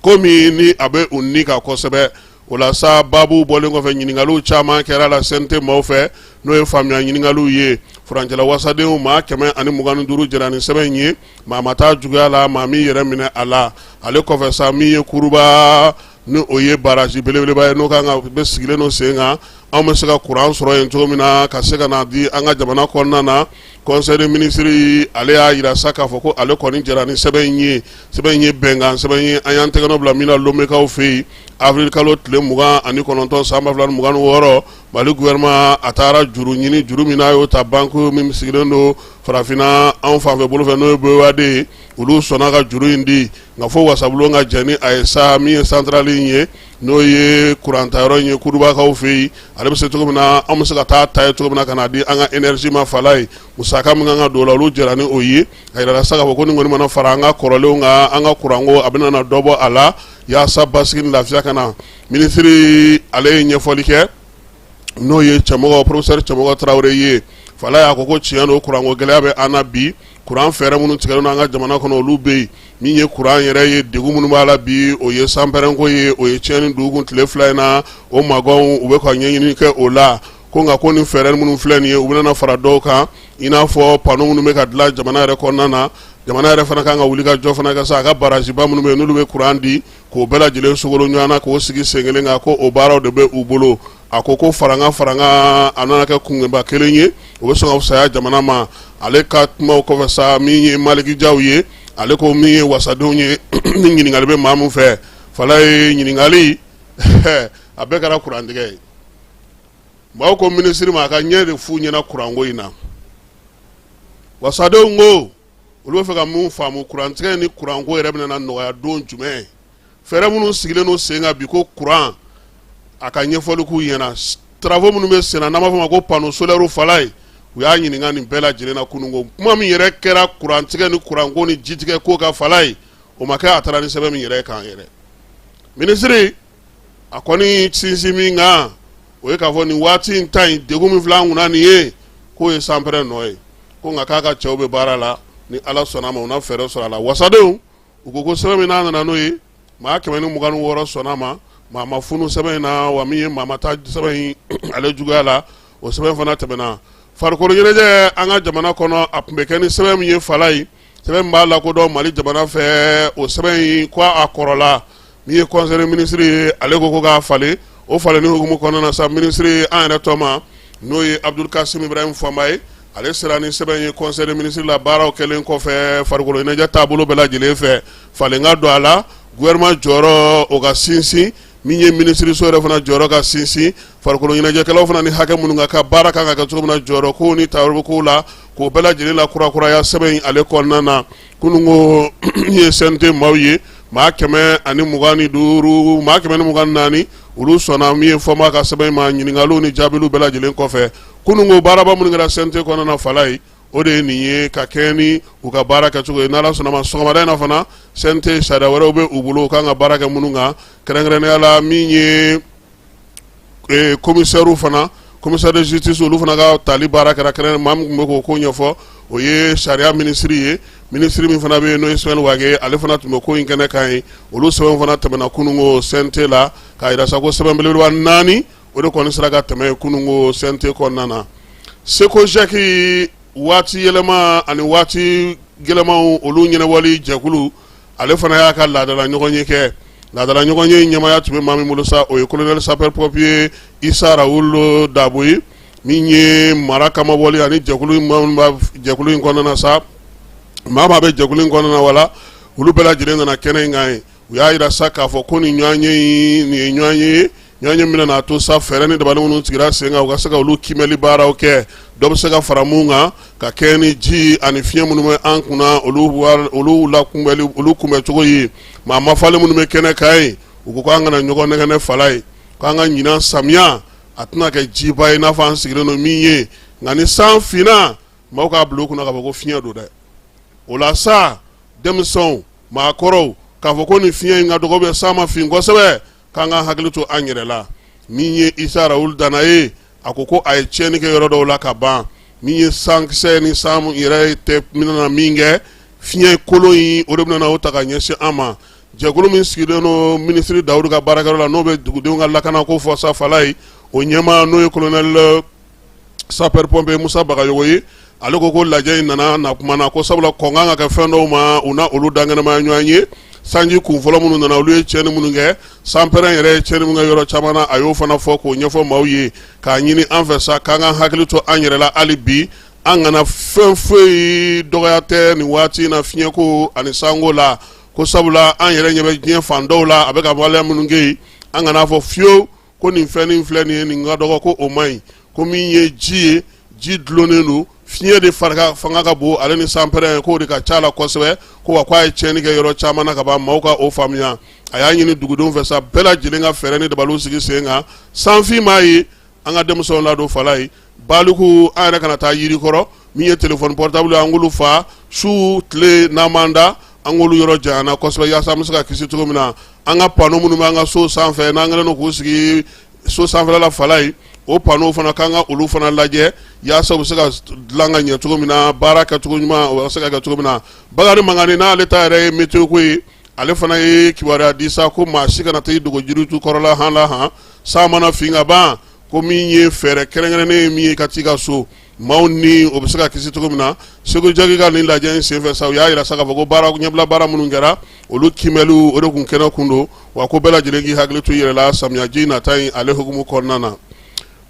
ko min ni a bɛ u ni kan kosɛbɛ. O la sa, baabu bɔlen kɔfɛ, ɲininkaliw caman kɛra la CNT maaw fɛ, n'o ye faamuya ɲininkaliw ye. Furancɛla wasadenw maa 125 jɛra ni sɛbɛn in ye. Maa ma taa juguya la, maa m'i yɛrɛ minɛ a la. Ale kɔfɛ sa, min ye Kuruba ni o ye baraji belebeleba ye, n'o kan ka bɛ sigilen don sen kan, anw bɛ se ka kuran sɔrɔ yen cogo min na ka se ka na di an ka jamana kɔnɔna na. Conseil des ministres, ale y'a jira sa k'a fɔ ko ale kɔni jɛra ni sɛbɛn in ye. Sɛbɛn in ye bɛnkan sɛbɛn ye, an y'an tɛgɛnɔ bila min na Lomekaw fɛ yen avril kalo tile 29 san 2026. Mali gouvernement, a taara juru ɲini, juru min n'a y'o ta banque min sigilen don farafinna anw fanfɛ bolo fɛ, n'o ye BOAD ye. Olu sɔnna ka juru in di, nka fo wasabulon ka jɛn ni a ye sa. Min ye centrale in ye, n'o ye kurantayɔrɔ in ye Kurubakaw fɛ yen, ale bɛ se cogo min na, an bɛ se ka taa ta ye cogo min na ka na di an ka énergie ma Falaye, musaka min kan ka don o la, olu jɛra ni o ye. A yirala sa k'a fɔ ko nin kɔni mana fara an ka kɔrɔlenw kan, an ka kuranko a bɛna na dɔ bɔ a la, yaasa basigi ni lafiya ka na. Minisiri, ale ye ɲɛfɔli kɛ, n'o ye cɛmɔgɔ professeur Cɛmɔgɔ Tarawele ye. Falaye, a ko ko tiɲɛ don, kuranko gɛlɛya bɛ an na bi. Kuran fɛɛrɛ minnu tigɛlen an ka jamana kɔnɔ, olu bɛ yen. Min ye kuran yɛrɛ ye, degun minnu b'a la bi, o ye sanpɛrɛnko ye, o ye tiɲɛni dugu kun tile 2 in na. O magɔnw, u bɛ ka ɲɛɲini kɛ o la. Ko nka ko nin fɛɛrɛ minnu filɛ nin ye, u bɛna fara dɔw kan, i n'a fɔ panneau minnu bɛ ka dilan jamana yɛrɛ kɔnɔna na. Jamana yɛrɛ fana kan ka wuli ka jɔ fana ka sa a ka barajiba minnu bɛ yen, n'olu bɛ kuran di, k'o bɛɛ lajɛlen sogolon ɲɔgɔn na, k'o sigi sen kelen kan, ko o baaraw de bɛ u bolo. A ko ko farankan farankan, a nana kɛ kunba kelen ye, o bɛ sɔn ka fisaya jamana ma. Ale ka kumaw kɔfɛ sa, min ye Maliki Jaw ye, ale ko min ye wasadenw ye, ni ɲininkali bɛ maa min fɛ, Falaye, ɲininkali a bɛɛ kɛra kurantigɛ ye. Maaw ko minisiri ma a ka ɲɛ de f'u ɲɛna kuranko in na. Wasadenw ko olu bɛ fɛ ka mun faamu? Kurantigɛ ni kuranko yɛrɛ bɛna nɔgɔya don jumɛn? Fɛɛrɛ minnu sigilen don sen kan bi ko kuran, a ka ɲɛfɔli k'u ɲɛna. Travaux minnu bɛ sen na, n'an b'a fɔ ma ko panneau solaire, Falaye, u y'a ɲininka nin bɛɛ lajɛlen na kununko. Kuma min yɛrɛ kɛra kurantigɛ ni kuranko ni jitigɛ ko kan, Falaye, o ma kɛ a taara ni sɛbɛn min yɛrɛ kan yɛrɛ. Minisiri, a kɔni sinsin min kan, o ye k'a fɔ nin waati in ta in, degun min filɛ an kunna nin ye, k'o ye sanpɛrɛn nɔ ye. Ko nka k'a ka cɛw bɛ baara la, ni Ala sɔnna a ma, u na fɛɛrɛ sɔrɔ a la. Wasadenw, u ko ko sɛbɛn min n'a nana n'o ye, maa 126 sɔnna ma, maa ma funu sɛbɛn in na, wa min ye maa ma taa sɛbɛn in ale juguya la, o sɛbɛn fana tɛmɛna. Farikolo ɲɛnajɛ an ka jamana kɔnɔ, a tun bɛ kɛ ni sɛbɛn min ye, Falaye, sɛbɛn min b'a lakodɔn Mali jamana fɛ, o sɛbɛn in ko a kɔrɔla. Min ye conseil des ministres ye, ale ko k'a falen. O falenni hukumu kɔnɔna na sa, minisiri an yɛrɛ tɔ ma, n'o ye Abdul Kasim Ibrahim Famba ye, ale sera ni sɛbɛn ye conseil des ministres la. Baaraw kɛlen kɔfɛ farikolo ɲɛnajɛ taabolo bɛɛ lajɛlen fɛ, falen ka don a la, gouvernement jɔyɔrɔ o ka sinsin, min ye minisiriso yɛrɛ fana jɔyɔrɔ ka sinsin, farikolo ɲɛnajɛkɛlaw fana ni hakɛ minnu ka kan, baara kan ka kɛ cogo min na, jɔyɔrɔ ko ni tayɔrɔ kow la, k'o bɛɛ lajɛlen la kurakuraya sɛbɛn in ale kɔnɔna na. Kununko ye CNT maaw ye, maa 125, maa 124, Olu sɔnna min ye Fɔnba ka sɛbɛn ma, ɲininkaliw ni jaabiliw bɛɛ lajɛlen kɔfɛ. Kununko baaraba minnu kɛra CNT kɔnɔna na, Falaye, o de ye nin ye ka kɛɲɛ ni u ka baara kɛcogo ye. N'Ala sɔnna ma, sɔgɔmada in na fana, CNT sariya wɛrɛw bɛ u bolo u kan ka baara kɛ minnu kan, kɛrɛnkɛrɛnnenya la min ye commissaire fana, commissaire de justice, olu fana ka tali baara kɛra kɛrɛn. Maa min tun bɛ k'o ko ɲɛfɔ, o ye sariya minisiri ye, minisiri min fana bɛ yen n'o ye Ismaël Wagué, ale fana tun bɛ ko in kɛnɛ kan ye. Olu sɛbɛn fana tɛmɛna kununko CNT la, k'a jira sa ko sɛbɛn belebeleba 4, o de kɔni sera ka tɛmɛ kununko CNT kɔnɔna na. SECOGEC, waati yɛlɛma ani waati gɛlɛmanw, olu ɲɛnabɔli jɛkulu, ale fana y'a ka laadala ɲɔgɔnye kɛ. Laadala ɲɔgɔnye ɲɛmaaya tun bɛ maa min bolo sa, o ye colonel sapeur pompier Isa Rawulu Dabo ye. Min ye mara kamabɔli ani jɛkulu jɛkulu in kɔnɔna sa, maa maa bɛ jɛkulu in kɔnɔna wala, olu bɛɛ lajɛlen nana kɛnɛ in kan ye. U y'a jira sa k'a fɔ ko nin ɲɔgɔnye in, nin ye ɲɔgɔnye ye, ɲɔgɔnye min n'a to sa, fɛɛrɛ ni dabali minnu sigira sen kan, u ka se ka olu kiimɛli baaraw kɛ, dɔ bɛ se ka fara mun kan, ka kɛɲɛ ni ji ani fiɲɛ minnu bɛ an kunna, olu lakunbɛli, olu kunbɛcogo ye. Maa mafalen minnu bɛ kɛnɛ kan ye, u ko k'an kana ɲɔgɔn nɛgɛn Falaye, k'an ka ɲinan samiya a tɛna kɛ jiba ye n'a fɔ an sigilen don min ye, nka ni san finna, maaw k'a bila u kunna k'a fɔ ko fiɲɛ don dɛ. O la sa, denmisɛnw, maakɔrɔw, k'a fɔ ko nin fiɲɛ in ka dɔgɔ bɛ san ma fin kosɛbɛ, k'an ka hakili to an yɛrɛ la. Min ye Isa Rawulu Dana ye, a ko ko a ye tiɲɛni kɛ yɔrɔ dɔw la ka ban. Min ye sankisɛ ni san yɛrɛ tɛ bɛna min kɛ, fiɲɛ kolon in, o de bɛna o ta ka ɲɛsin an ma. Jɛkulu min sigilen don minisiri Dawudu ka baarakɛyɔrɔ la, n'o bɛ dugudenw ka lakanako fɔ sa, Falaye, o ɲɛmaa, n'o ye colonel sapeur pompier Musa Bagayogo ye, ale ko ko lajɛ in nana na kuma na ko sabula kɔn kan ka kɛ fɛn dɔw ma, u na olu dankɛnɛmaya ɲɔgɔn ye. Sanji kun fɔlɔ minnu nana, olu ye tiɲɛni minnu kɛ, sanpɛrɛn yɛrɛ ye tiɲɛni min kɛ yɔrɔ caman na, a y'o fana fɔ k'o ɲɛfɔ maaw ye, k'a ɲini an fɛ sa k'an ka hakili to an yɛrɛ la hali bi, an kana fɛn foyi dɔgɔya tɛ nin waati in na fiɲɛko ani sanko la, ko sabula an yɛrɛ ɲɛ bɛ diɲɛ fan dɔw la, a bɛ ka waleya minnu kɛ yen, an kana fɔ fiyewu ko nin fɛn nin filɛ nin ye, nin ka dɔgɔ, ko o man ɲi, ko min ye ji ye, ji dulonnen don, fiɲɛ de farika fanga ka bon, ale ni sanpɛrɛn, k'o de ka ca la kosɛbɛ, ko wa k'a ye tiɲɛni kɛ yɔrɔ caman na ka ban, maaw ka o faamuya. A y'a ɲini dugudenw fɛ sa, bɛɛ lajɛlen ka fɛɛrɛ ni dabaliw sigi sen kan. Sanfin m'a ye, an ka denmisɛnw ladon, Falaye, baliku, an yɛrɛ kana taa yiri kɔrɔ. Min ye téléphone portable ye, an k'olu fa su tile, n'an m'an da, an k'olu yɔrɔ janyana kosɛbɛ, yaasa an bɛ se ka kisi cogo min na. An ka panneau minnu bɛ an ka so sanfɛ, n'an kɛlen don k'u sigi so sanfɛla la, Falaye, o panneau fana, k'an ka olu fana lajɛ, yaasa u bɛ se ka dilan ka ɲɛ cogo min na, baara kɛcogo ɲuman o bɛ se ka kɛ cogo min na. Bakari Mangani, n'ale ta yɛrɛ ye météo ko ye, ale fana ye kibaruya di sa ko maa si kana taa i dogo jiritu kɔrɔla han la han, san mana fin ka ban, ko min ye fɛɛrɛ kɛrɛnkɛrɛnnen ye min ye ka t'i ka so, maaw ni o bɛ se ka kisi cogo min na. SECOGEC ka nin lajɛ in senfɛ sa, u y'a jira sa k'a fɔ ko baara ɲɛbila baara minnu kɛra, olu kiimɛliw, o de kun kɛnɛ kun don wa, ko bɛɛ lajɛlen k'i hakili to i yɛrɛ la samiyaji nata in ale hukumu kɔnɔna na.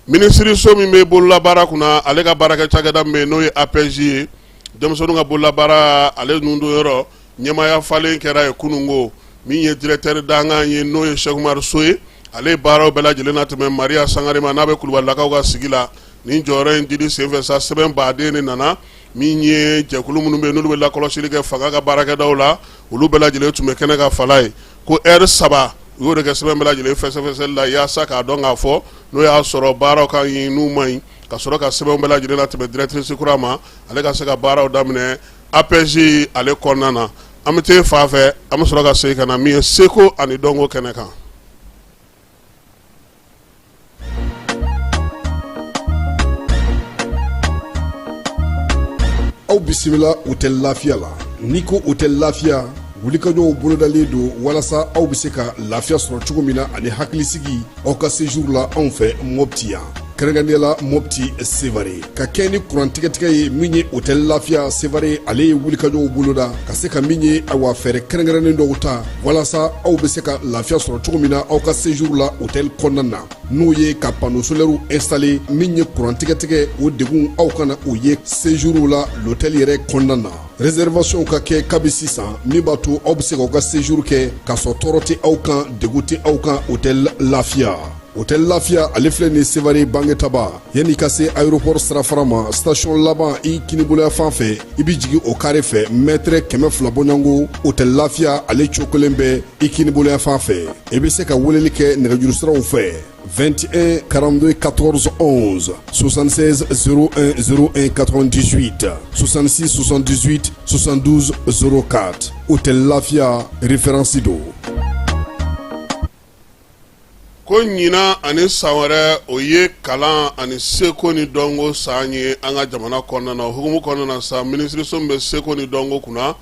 Minisiriso min bɛ bololabaara kunna, ale ka baarakɛ cakɛda min bɛ yen, n'o ye APEJ ye, denmisɛnninw ka bololabaara, ale nun don yɔrɔ ɲɛmaaya falen kɛra ye kununko. Min ye directeur dankan ye, n'o ye Cheick Oumar Sow ye, ale ye baaraw bɛɛ lajɛlen na tɛmɛ Maria Sangare ma, n'a bɛ Kulubalilakaw ka sigi la. Nin jɔyɔrɔ in dili senfɛ sa, sɛbɛn baden de nana. Min ye jɛkulu minnu bɛ yen, n'olu bɛ lakɔlɔsili kɛ fanga ka baarakɛdaw la, olu bɛɛ lajɛlen tun bɛ kɛnɛ kan, Falaye, ko ɛri 3 u y'o de kɛ sɛbɛn bɛɛ lajɛlen fɛsɛfɛsɛli la, yaasa k'a dɔn k'a fɔ n'o y'a sɔrɔ baaraw ka ɲi n'u man ɲi, ka sɔrɔ ka sɛbɛn bɛɛ lajɛlen latɛmɛ directrice kura ma, ale ka se ka baaraw daminɛ APEJ ale kɔnɔna na. An bɛ taa fan fɛ, an bɛ sɔrɔ ka segin ka na min ye seko ani dɔnko kɛnɛ kan. Aw bisimila hôtel Lafiya la. N'i ko hôtel Lafiya, wulikajɔw bolodalen don walasa aw bɛ se ka lafiya sɔrɔ cogo min na ani hakilisigi aw ka séjour la anw fɛ Mopti yan, kɛrɛnkɛrɛnnenya la Mopti Sevare. Ka kɛ ni kuran tigɛtigɛ ye, min ye hôtel Lafiya Sevare, ale ye wulikajɔw boloda ka se ka min ye, awa, fɛɛrɛ kɛrɛnkɛrɛnnen dɔw ta walasa aw bɛ se ka lafiya sɔrɔ cogo min na aw ka séjour la hôtel kɔnɔna na, n'o ye ka panneau solaire installer. Min ye kuran tigɛtigɛ, o degun aw kana o ye séjour la l'hôtel yɛrɛ kɔnɔna na. Réservation ka kɛ kabi sisan, min b'a to aw bɛ se k'aw ka séjour kɛ k'a sɔrɔ tɔɔrɔ tɛ aw kan, degun tɛ aw kan hôtel Lafiya. Hôtel Lafiya, ale filɛ nin Sevare Bangetaba. Yanni ka se aéroport sirafara ma, station laban i kiniboloya fan fɛ, i bɛ jigin o kare fɛ mètre 200 bɔɲɔgɔnko. Hôtel Lafiya, ale cokolen bɛ i kiniboloya fan fɛ. I bɛ se ka weleli kɛ nɛgɛjuru siraw fɛ: 21 42 14 11, 76 01 01 98, 66 78 72 04. Hôtel Lafiya, référence don. Ko ɲinan ani san wɛrɛ, o ye kalan ani seko ni dɔnko san ye an ka jamana kɔnɔna na. O hukumu kɔnɔna na sa, minisiriso min bɛ seko ni dɔnko kunna,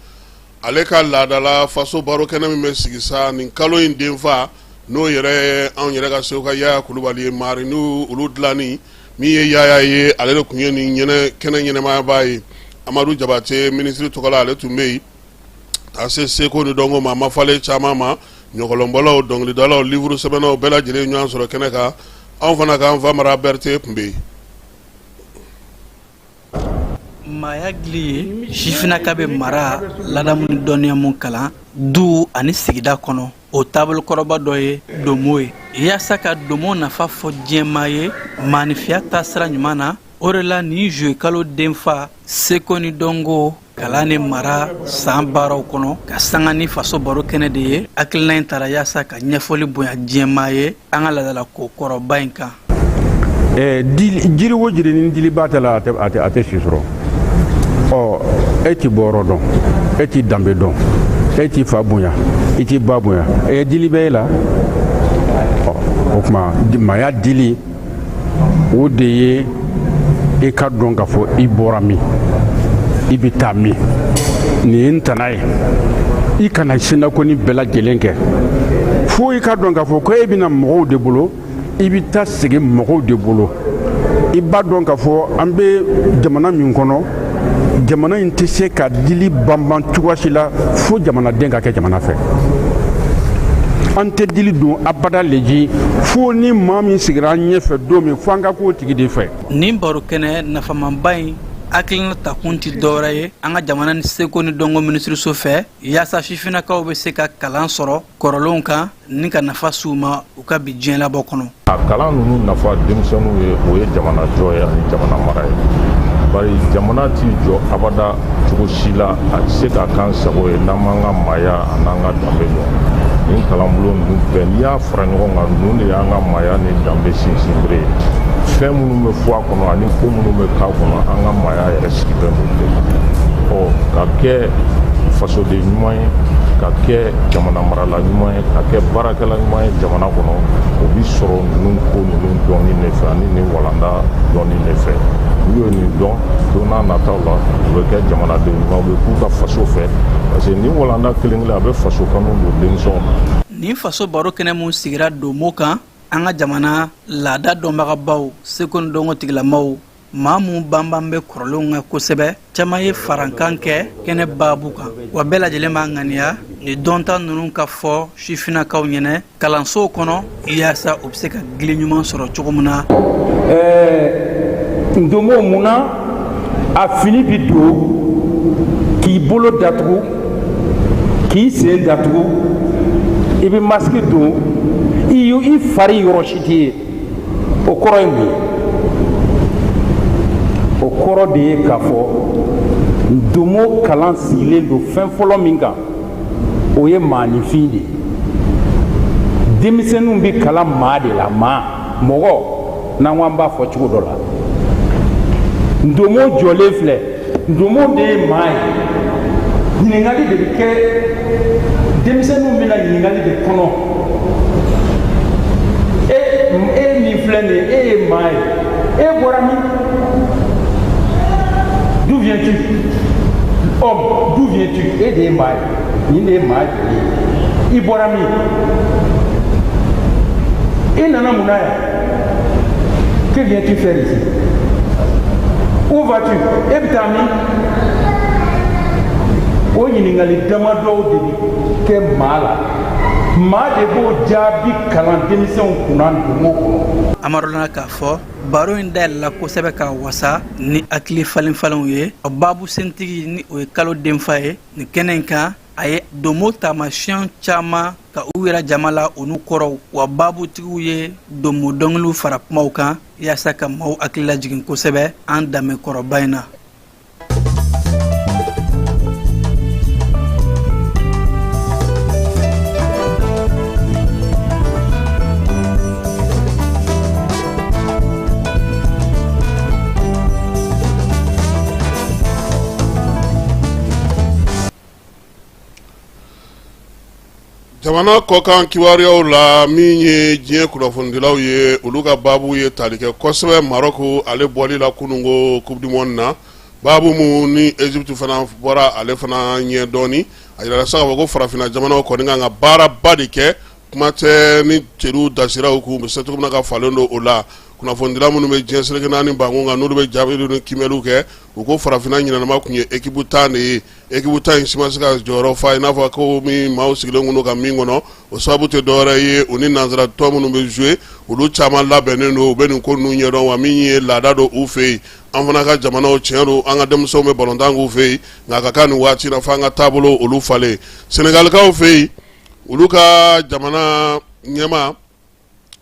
ale ka laadala faso baro kɛnɛ min bɛ sigi sa nin kalo in denfa, n'o yɛrɛ ye anw yɛrɛ ka segu ka Yaya Kulubali ye, maari n'u olu dilanni min ye Yaya ye, ale de tun ye nin kɛnɛ ɲɛnɛmayaba ye. Amadu Jabate, minisiri tɔgɔ la, ale tun bɛ yen ka se seko ni dɔnko ma mafalen caman ma, ɲɔgɔlɔnbɔlaw, dɔnkilidalaw, livre sɛbɛnnaw, bɛɛ lajɛlen ɲɔgɔn sɔrɔ kɛnɛ kan. Anw fana k'an Famara Berete tun bɛ yen. Maaya gili ye sifinnaka bɛ mara, ladamu ni dɔnniya mun kalan du ani sigida kɔnɔ, o taabolokɔrɔba dɔ ye domo ye. Yaasa ka domo nafa fɔ diɲɛmaa ye maanifiya taasira ɲuman na, o de la nin juillet kalo denfa seko ni dɔnko kalan ni mara san baaraw kɔnɔ ka sanga ni faso baro kɛnɛ de ye, hakilina in tara yaasa ka ɲɛfɔli bonya diɲɛmaa ye an ka laadalako kɔrɔba in kan. Jiri o jiri ni diliba tɛ la, a tɛ si sɔrɔ. Ɔ e t'i bɔyɔrɔ dɔn, e t'i danbe dɔn, e t'i fa bonya, i t'i ba bonya, e dili bɛ e la. Ɔ o tuma, maaya dili, o de ye i ka dɔn k'a fɔ i bɔra min, i bɛ taa min, nin ye n tana ye. I kana sinakoni bɛɛ lajɛlen kɛ fo i ka dɔn k'a fɔ ko e bɛna mɔgɔw de bolo, i bɛ taa sigi mɔgɔw de bolo. I b'a dɔn k'a fɔ an bɛ jamana min kɔnɔ, jamana in tɛ se ka dili banban cogoya si la fo jamanaden ka kɛ jamana fɛ. An tɛ dili don abada leji fo ni maa min sigira an ɲɛfɛ don min, fo an ka k'o tigi de fɛ. Nin baro kɛnɛ nafamanba in hakilina takun tɛ dɔwɛrɛ ye an ka jamana ni seko ni dɔnko minisiriso fɛ, yaasa sifinnakaw bɛ se ka kalan sɔrɔ kɔrɔlenw kan ni ka nafa s'u ma u ka bi diɲɛlabɔ kɔnɔ. A kalan ninnu nafa denmisɛnninw ye, o ye jamana jɔ ye ani jamana mara ye, bari jamana t'i jɔ abada cogo si la, a tɛ se ka k'an sago ye n'an m'an ka maaya an'an ka danbe dɔn. Nin kalanbulon ninnu bɛɛ, n'i y'a fara ɲɔgɔn kan, ninnu de y'an ka maaya ni danbe sinsinbere ye. Fɛn minnu bɛ fɔ a kɔnɔ ani ko minnu bɛ k'a kɔnɔ, an ka maaya yɛrɛ sigilen don de kan. Ɔ ka kɛ fasoden ɲuman ye, ka kɛ jamana marala ɲuman ye, ka kɛ baarakɛla ɲuman ye jamana kɔnɔ, o bi sɔrɔ ninnu ko ninnu dɔnni de fɛ ani nin walanda dɔnni de fɛ. N'u ye nin dɔn, don n'a nataw la, u bɛ kɛ jamanaden ɲuman, u bɛ k'u ka faso fɛ, parce que nin walanda kelen kelen, a bɛ faso kanu don denmisɛnw na. Nin faso baro kɛnɛ mun sigira domo kan, an ka jamana laada dɔnbagabaw, seko ni dɔnko tigilamaw, maa mun banban bɛ kɔrɔlenw kan kosɛbɛ, caman ye farankan kɛ kɛnɛ baabu kan. Wa bɛɛ lajɛlen b'a ŋaniya ni dɔnta ninnu ka fɔ sifinnakaw ɲɛnɛ kalansow kɔnɔ, yaasa u bɛ se ka gili ɲuman sɔrɔ cogo min na. Ndomo, mun na a fini bi don k'i bolo datugu, k'i sen datugu, i bɛ masque don, i fari yɔrɔ si tɛ ye? O kɔrɔ ye mun ye? O kɔrɔ de ye k'a fɔ ndomo kalan sigilen don fɛn fɔlɔ min kan, o ye maaninfin de ye. Denmisɛnninw bɛ kalan maa de la, maa, mɔgɔ, n'an ko an b'a fɔ cogo dɔ la. Ndomo jɔlen filɛ, ndomo de ye maa ye. Ɲininkali de bɛ kɛ denmisɛnninw bɛna ɲininkali de kɔnɔ: e e min filɛ nin ye, e ye maa ye, e bɔra min? D'où viens-tu, homme? D'où viens-tu? E de ye maa ye, nin de ye maa joli ye. I bɔra min? I nana mun na yan? Que viens-tu faire ici? Où vas-tu? E bɛ taa min? O ɲininkali damadɔw de bɛ kɛ maa la, maa de b'o jaabi kalan denmisɛnw kunna ndomo kɔnɔ. Amadu k'a fɔ baro in dayɛlɛla kosɛbɛ ka wasa ni hakili falen falenw ye. O baabu sentigi ni o ye kalo denfa ye nin kɛnɛ in kan. A ye domo taamasiyɛn caman ka u yira jama la, u n'u kɔrɔw. Wa baabutigiw ye domo dɔnkiliw fara kumaw kan yaasa ka maaw hakili lajigin kosɛbɛ an danbe kɔrɔba in na. Jamana kɔkan kibaruyaw la, min ye diɲɛ kunnafonidilaw ye, olu ka baabu ye tali kɛ kosɛbɛ Maroc ale bɔli la kununko Coupe du monde na, baabu min ni Égypte fana bɔra ale fana ɲɛ dɔɔnin. A jirala sa k'a fɔ ko farafinna jamanaw kɔni kan ka baaraba de kɛ, kuma tɛ ni teriw dasira u kun, u bɛ se cogo min na ka falen don o la. Kunnafonidila minnu bɛ diɲɛ seleke naani bankun kan, n'olu bɛ jaabili ni kiimɛliw kɛ, u ko farafinna ɲinanama tun ye équipe 10 de ye. Équipe 10 in si ma se ka jɔyɔrɔ fa i n'a fɔ ko min maaw sigilen kun don ka min kɔnɔ. O sababu tɛ dɔwɛrɛ ye, u ni nansara tɔn minnu bɛ jouer, olu caman labɛnnen don, u bɛ nin ko ninnu ɲɛdɔn, wa min ye laada don u fɛ yen. An fana ka jamanaw, tiɲɛ don, an ka denmisɛnw bɛ balontan k'u fɛ yen, nka a ka kan nin waati na f'an ka taabolo olu falen. Senegalikaw fɛ yen, olu ka jamana ɲɛmaa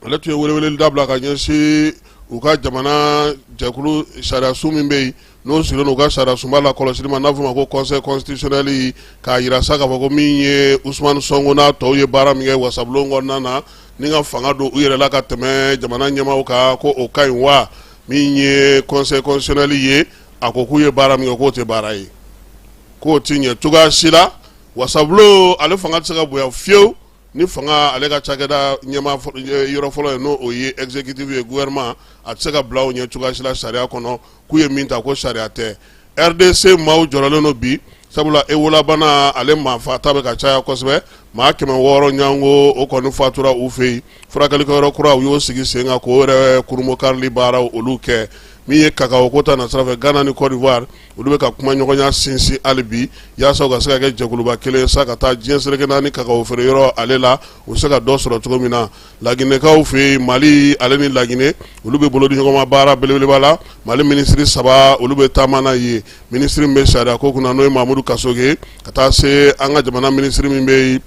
ale tun ye welewele da bila ka ɲɛsin u ka jamana jɛkulu sariyasun min bɛ yen, n'o sigilen u ka sariyasunba la kɔlɔsili ma, n'a fɔ ma ko conseil constitutionnel, k'a jira sa k'a fɔ ko min ye Ousmane Sonko n'a tɔw ye baara min kɛ wasabulon kɔnɔna na ni ka fanga don u yɛrɛ la ka tɛmɛ jamana ɲɛmaaw kan, ko o ka ɲi wa. Min ye conseil constitutionnel ye, a ko k'u ye baara min kɛ, k'o tɛ baara ye, k'o tɛ ɲɛ cogoya si la. Wasabulon ale fanga tɛ se ka bonya fiyewu ni fanga ale ka cakɛda ɲɛmaa yɔrɔ fɔlɔ ye, n'o o ye exécutif ye, gouvernement, a tɛ se ka bila o ɲɛ cogoya si la sariya kɔnɔ. K'u ye min ta, ko sariya tɛ. RDC maaw jɔrɔlen don bi, sabula Ebola bana ale maa fata bɛ ka caya kosɛbɛ. Maa 600 ɲango o kɔni fatura u fɛ yen. Furakɛlikɛyɔrɔ kura, u y'o sigi sen kan k'o yɛrɛ kurunbonkarili baaraw olu kɛ. Min ye kakao ko ta nasira fɛ, Ghana ni Côte d'Ivoire, olu bɛ ka kumaɲɔgɔnya sinsin hali bi yaasa u ka se ka kɛ jɛkuluba kelen sa ka taa diɲɛ seleke naani kakao feere yɔrɔ ale la, u bɛ se ka dɔ sɔrɔ cogo min na. Laginɛkaw fɛ yen, Mali ale ni Laginɛ, olu bɛ bolo di ɲɔgɔn ma baara belebeleba la. Mali minisiri saba, olu bɛ taama na yen: minisiri min bɛ sariya ko kunna, n'o ye Mamudu Kasoge, ka taa se an ka jamana minisiri min bɛ yen,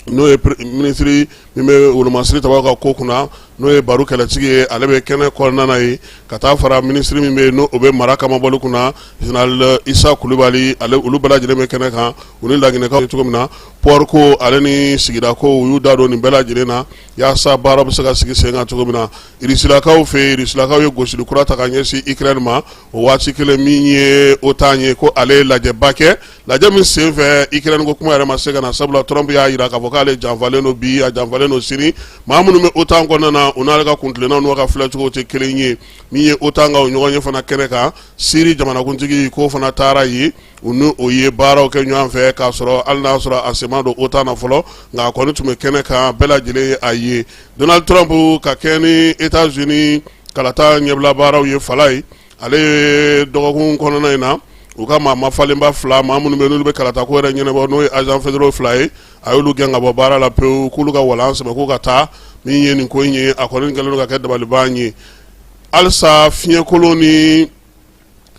n'o ye minisiri min bɛ wolomasiri tabaw ka ko kunna, n'o ye Baru Kɛlɛtigi ye, ale bɛ kɛnɛ kɔnɔna na yen, ka taa fara minisiri min bɛ yen, n'o bɛ mara kamabɔli kunna, général Isa Kulubali ale, olu bɛɛ lajɛlen bɛ kɛnɛ kan. U ni Laginɛkaw cogo min na, port ko ale ni sigida ko, u y'u da don nin bɛɛ lajɛlen na yaasa baara bɛ se ka sigi sen kan cogo min na. Irisilakaw fɛ yen, Irisilakaw ye gosili kura ta ka ɲɛsin Ukraine ma. O waati kelen, min ye OTAN ye, ko ale ye lajɛba kɛ, lajɛ min senfɛ Ukraine ko kuma yɛrɛ ma se ka na, sabula Trump y'a jira k'a fɔ k'ale janfalen don bi, a janfalen don sini. Maa minnu bɛ OTAN kɔnɔna na, u n'ale ka kuntilennaw n'u ka filɛcogo tɛ kelen ye. Min ye OTAN ka o ɲɔgɔn ye fana kɛnɛ kan, Syrie jamanakuntigi k'o fana taara yen, u ni o ye baaraw kɛ ɲɔgɔn fɛ, k'a sɔrɔ hali n'a sɔrɔ a sen ma don OTAN na fɔlɔ, nka a kɔni tun bɛ kɛnɛ kan, bɛɛ lajɛlen ye a ye. Donald Trump ka kɛ ni États-Unis kalata ɲɛbila baaraw ye, fala ye, ale ye dɔgɔkun kɔnɔna in na, u ka maa mafalenba fila, maa minnu bɛ n'olu bɛ kalata ko yɛrɛ ɲɛnabɔ, n'o ye agents fédéraux fila ye, a y'olu gɛn ka bɔ baara la pewu, k'olu ka walan sɛbɛn k'u ka taa. Min ye nin ko in ye, a kɔni kɛlen don ka kɛ dabaliban ye halisa. Fiɲɛkolon ni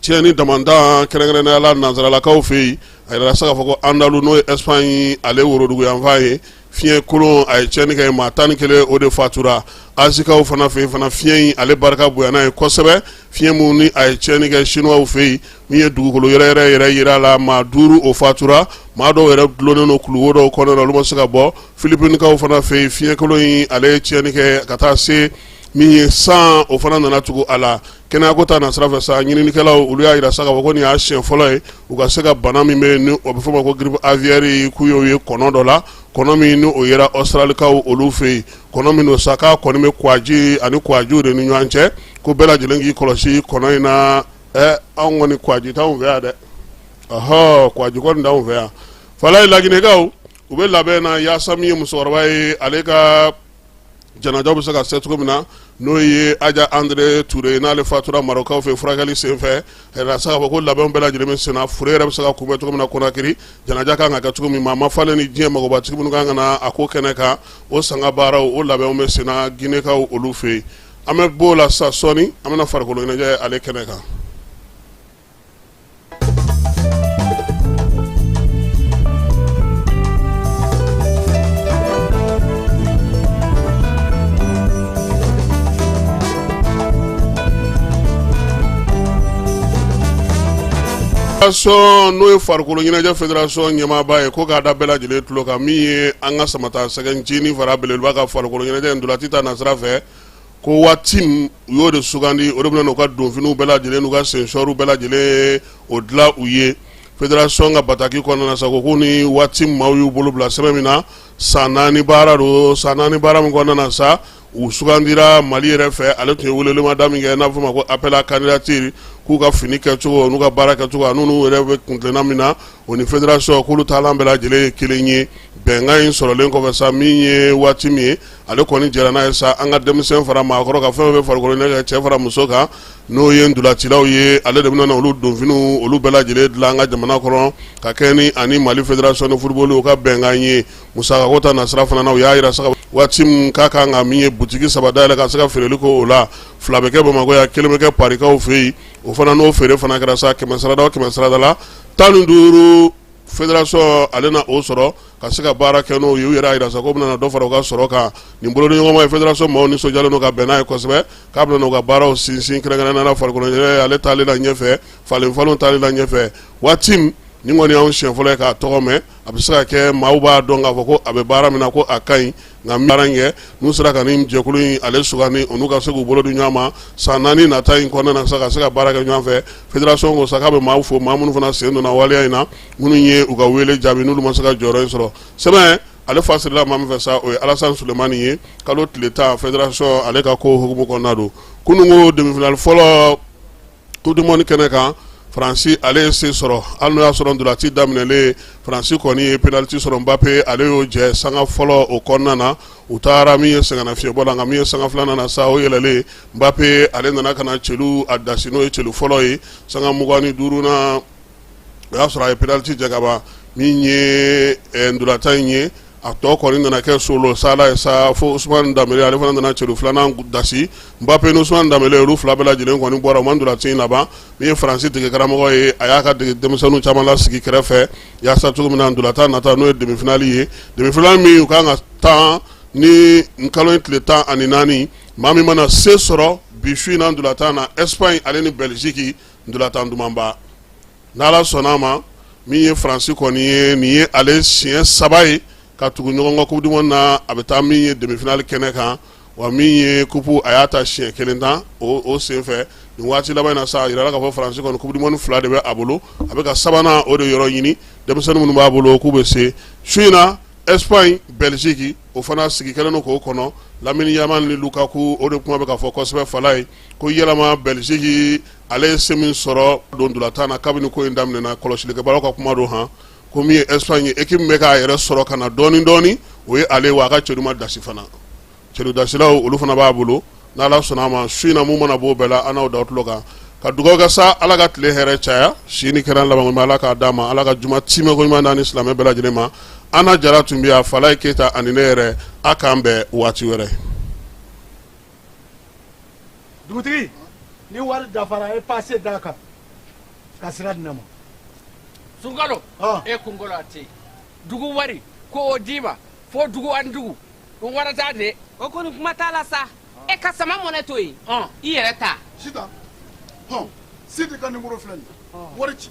tiɲɛni damantan, kɛrɛnkɛrɛnnenya la nansaralakaw fɛ yen, a yɛrɛ se k'a fɔ ko Andalu, n'o ye Espagne ale woroduguyanfan ye, fiɲɛkolon a ye tiɲɛni kɛ, maa 11 o de fatura. Azikaw fana fɛ yen fana, fiɲɛ in ale barika bonyana yen kosɛbɛ. Fiɲɛ min ni a ye tiɲɛni kɛ Chinois fɛ yen, min ye dugukolo yɛrɛyɛrɛ yɛrɛ yira la, maa 5 o fatura, maa dɔw yɛrɛ dulonnen don kuluwo dɔw kɔnɔna na, olu ma se ka bɔ. Filipinikaw fana fɛ yen, fiɲɛkolon in ale ye tiɲɛni kɛ ka taa se min ye san, o fana nana tugu a la. Kɛnɛyako ta nasira fɛ sa, ɲininikɛlaw olu y'a jira sa k'a fɔ ko nin y'a siɲɛ fɔlɔ ye u ka se ka bana min bɛ ni o bɛ fɔ o ma ko grippe aviaire, k'u y'o ye kɔnɔ dɔ la, kɔnɔ min ni o yera Australikaw olu fɛ yen. Kɔnɔ min don sa, k'a kɔni bɛ kwaji ani kwajiw de ni ɲɔgɔn cɛ, ko bɛɛ lajɛlen k'i kɔlɔsi kɔnɔ in na. Ɛ, anw kɔni kwaji t'anw fɛ yan dɛ, ɔhɔ, kwaji kɔni t'anw fɛ yan. Falaye, Laginɛkaw, u bɛ labɛn na yaasa min ye musokɔrɔba ye, ale ka janajaw bɛ se ka se cogo min na, n'o ye Aja Andre Ture, n'ale fatura Marɔkaw fɛ furakɛli senfɛ. A yira sa k'a fɔ ko labɛn bɛɛ lajɛlen bɛ senna, fure yɛrɛ bɛ se ka kunbɛn cogo min na Konakiri, janaja kan ka kɛ cogo min, maa mafalen ni diɲɛ magobatigi minnu kan ka na a ko kɛnɛ kan, o sanga baaraw, o labɛnw bɛ senna Ginekaw olu fɛ yen. An bɛ b'o la sa sɔɔni, an bɛna farikolo ɲɛnajɛ ale kɛnɛ kan. Fédération n'o ye farikolo ɲɛnajɛ fédération ɲɛmaaba ye ko k'a da bɛɛ lajɛlen tulo kan min ye an ka Samata Sɛgɛ ncinin fara belebeleba ka farikolo ɲɛnajɛ ntolaci ta nasira fɛ ko waati u y'o de sugandi o de bɛna n'u ka donfiniw bɛɛ lajɛlen n'u ka sensɔriw bɛɛ lajɛlen o dilan u ye fédération ka bataki kɔnɔna na sa ko k'u ni waati maaw y'u bolo bila sɛbɛn min na san 4 baara don san 4 baara min kɔnɔna na sa u sugandira Mali yɛrɛ fɛ ale tun ye welewelemada min kɛ n'a bɛ f'o ma ko appel à candidature k'u ka fini kɛcogo n'u ka baara kɛcogo ani n'u yɛrɛ bɛ kuntilenna min na o ni fédération k'olu taalan bɛɛ lajɛlen ye kelen ye bɛnkan in sɔrɔlen kɔfɛ sa min ye waati min ye ale kɔni jɛra n'a ye sa an ka denmisɛn fara maakɔrɔ kan fɛn bɛ farikolo ɲɛnajɛ cɛ fara muso kan n'o ye ntolacilaw ye ale de bɛna olu donfiniw olu bɛɛ lajɛlen dilan an ka jamana kɔnɔ ka kɛ ni ani Mali fédération de football u ka bɛnkan ye musakako ta nasira fana na u y'a jira sa waati min k'a kan ka min ye butigi 3 dayɛlɛ ka se ka feereli k'o la 2 bɛ kɛ Bamakɔ yan 1 bɛ kɛ Parikaw fɛ yen o fana n'o feere fana kɛra sa 100 sarada o 100 sarada la 15 fédération ale na o sɔrɔ ka se ka baara kɛ n'o ye u yɛrɛ y'a jira sa k'o bɛna dɔ fara u ka sɔrɔ kan nin bolodiɲɔgɔnma ye fédération maaw nisɔndiyalen don ka bɛn n'a ye kosɛbɛ k'a bɛna u ka baaraw sinsin kɛrɛnkɛrɛnnenya la farikolo ɲɛnajɛ ale taalen la ɲɛfɛ falen falenw taalen la ɲɛfɛ waati nin kɔni y'anw siɲɛ fɔlɔ ye k'a tɔgɔ mɛn a bɛ se ka kɛ maaw b'a dɔn k'a fɔ ko a bɛ baara min na ko a ka ɲi nka baara in kɛ n'u sera ka nin jɛkulu in ale sugandi u n'u ka se k'u bolo di ɲɔgɔn ma san 4 nata in kɔnɔna na sa ka se ka baara kɛ ɲɔgɔn fɛ fédération ko sa k'a bɛ maaw fo maa minnu fana sen donna waleya in na minnu ye u ka wele jaabi n'olu ma se ka jɔyɔrɔ in sɔrɔ sɛbɛn ale fasirila maa min fɛ sa o ye Alassane Sulemani ye kalo tile 10 fédération ale ka ko hukumu kɔnɔna don kununko demi-finale fɔlɔ Coupe du monde kɛnɛ kan Faransi ale ye se sɔrɔ hali n'o y'a sɔrɔ ntolaci daminɛlen Faransi kɔni ye penalty sɔrɔ Mbappe ale y'o jɛ sanga fɔlɔ o kɔnɔna na u taara min ye sɛgɛnnafiɲɛbɔ la nka min ye sanga filanan na sa o yɛlɛlen Mbappe ale nana ka na celu a dasi n'o ye celu fɔlɔ ye sanga 25nan o y'a sɔrɔ a ye penalty jɛ ka ban min ye ntolatan in ye a tɔ kɔni nana kɛ solo sala ye sa fo Ousmane Dembélé ale fana nana celu filanan dasi Mbappe ni Ousmane Dembélé olu fila bɛɛ lajɛlen kɔni bɔra u ma ntolaci in laban min ye Faransi dege karamɔgɔ ye a y'a ka dege denmisɛnninw caman lasigi kɛrɛfɛ yaasa cogo min na ntolatan nata n'o ye demi-finale ye demi-finale min u kan ka tan ni kalo in tile 14 maa min mana se sɔrɔ bi su in na ntolatan na Espagne ale ni Belgique ntolatan dumanba n'Ala sɔnna a ma min ye Faransi kɔni ye nin ye ale siɲɛ 3 ye ka tugu ɲɔgɔn kɔ coupe du monde na a bɛ taa min ye demi-finale kɛnɛ kan wa min ye coupe a y'a ta siɲɛ 1 tan o senfɛ nin waati laban in na sa a jirala k'a fɔ Faransi kɔni coupe du monde 2 de bɛ a bolo a bɛ ka sabanan o de yɔrɔ ɲini denmisɛnnin minnu b'a bolo k'u bɛ se su in na Espagne Belgique o fana sigi kɛlen don k'o kɔnɔ Lamine Yamal ni Lukaku o de kuma bɛ ka fɔ kosɛbɛ fala ye ko yɛlɛma Belgique ale ye se min sɔrɔ don ntolatan na kabini ko in daminɛna kɔlɔsilikɛbagaw ka kuma don han ko min ye Espagne ye équipe bɛ k'a yɛrɛ sɔrɔ ka na dɔɔni dɔɔni o ye ale wa a ka celu ma dasi fana celu dasilaw olu fana b'a bolo n'Ala sɔnna a ma su in na mun mana b'o bɛɛ la an n'aw da tulo kan ka dugawu kɛ sa Ala ka tile hɛrɛ caya si ni kɛnɛya laban ɲuman Ala k'a d'a ma Ala ka juma timɛ ko ɲuman d'an ni silamɛ bɛɛ lajɛlen ma Ana Jara tun bɛ yan Falaye Keyita ani ne yɛrɛ a k'an bɛn waati wɛrɛ. Dugutigi ni wari dafara e pase d'a kan ka sira di ne ma sunkalo e kunkolo a tɛ dugu wari ko o d'i ma fo dugu ani dugu o warata de o kɔni kuma t'a la sa e ka sama mɔnɛ to yen i yɛrɛ ta sitan hɔn sidi ka nimoro filɛ nin ye wari ci.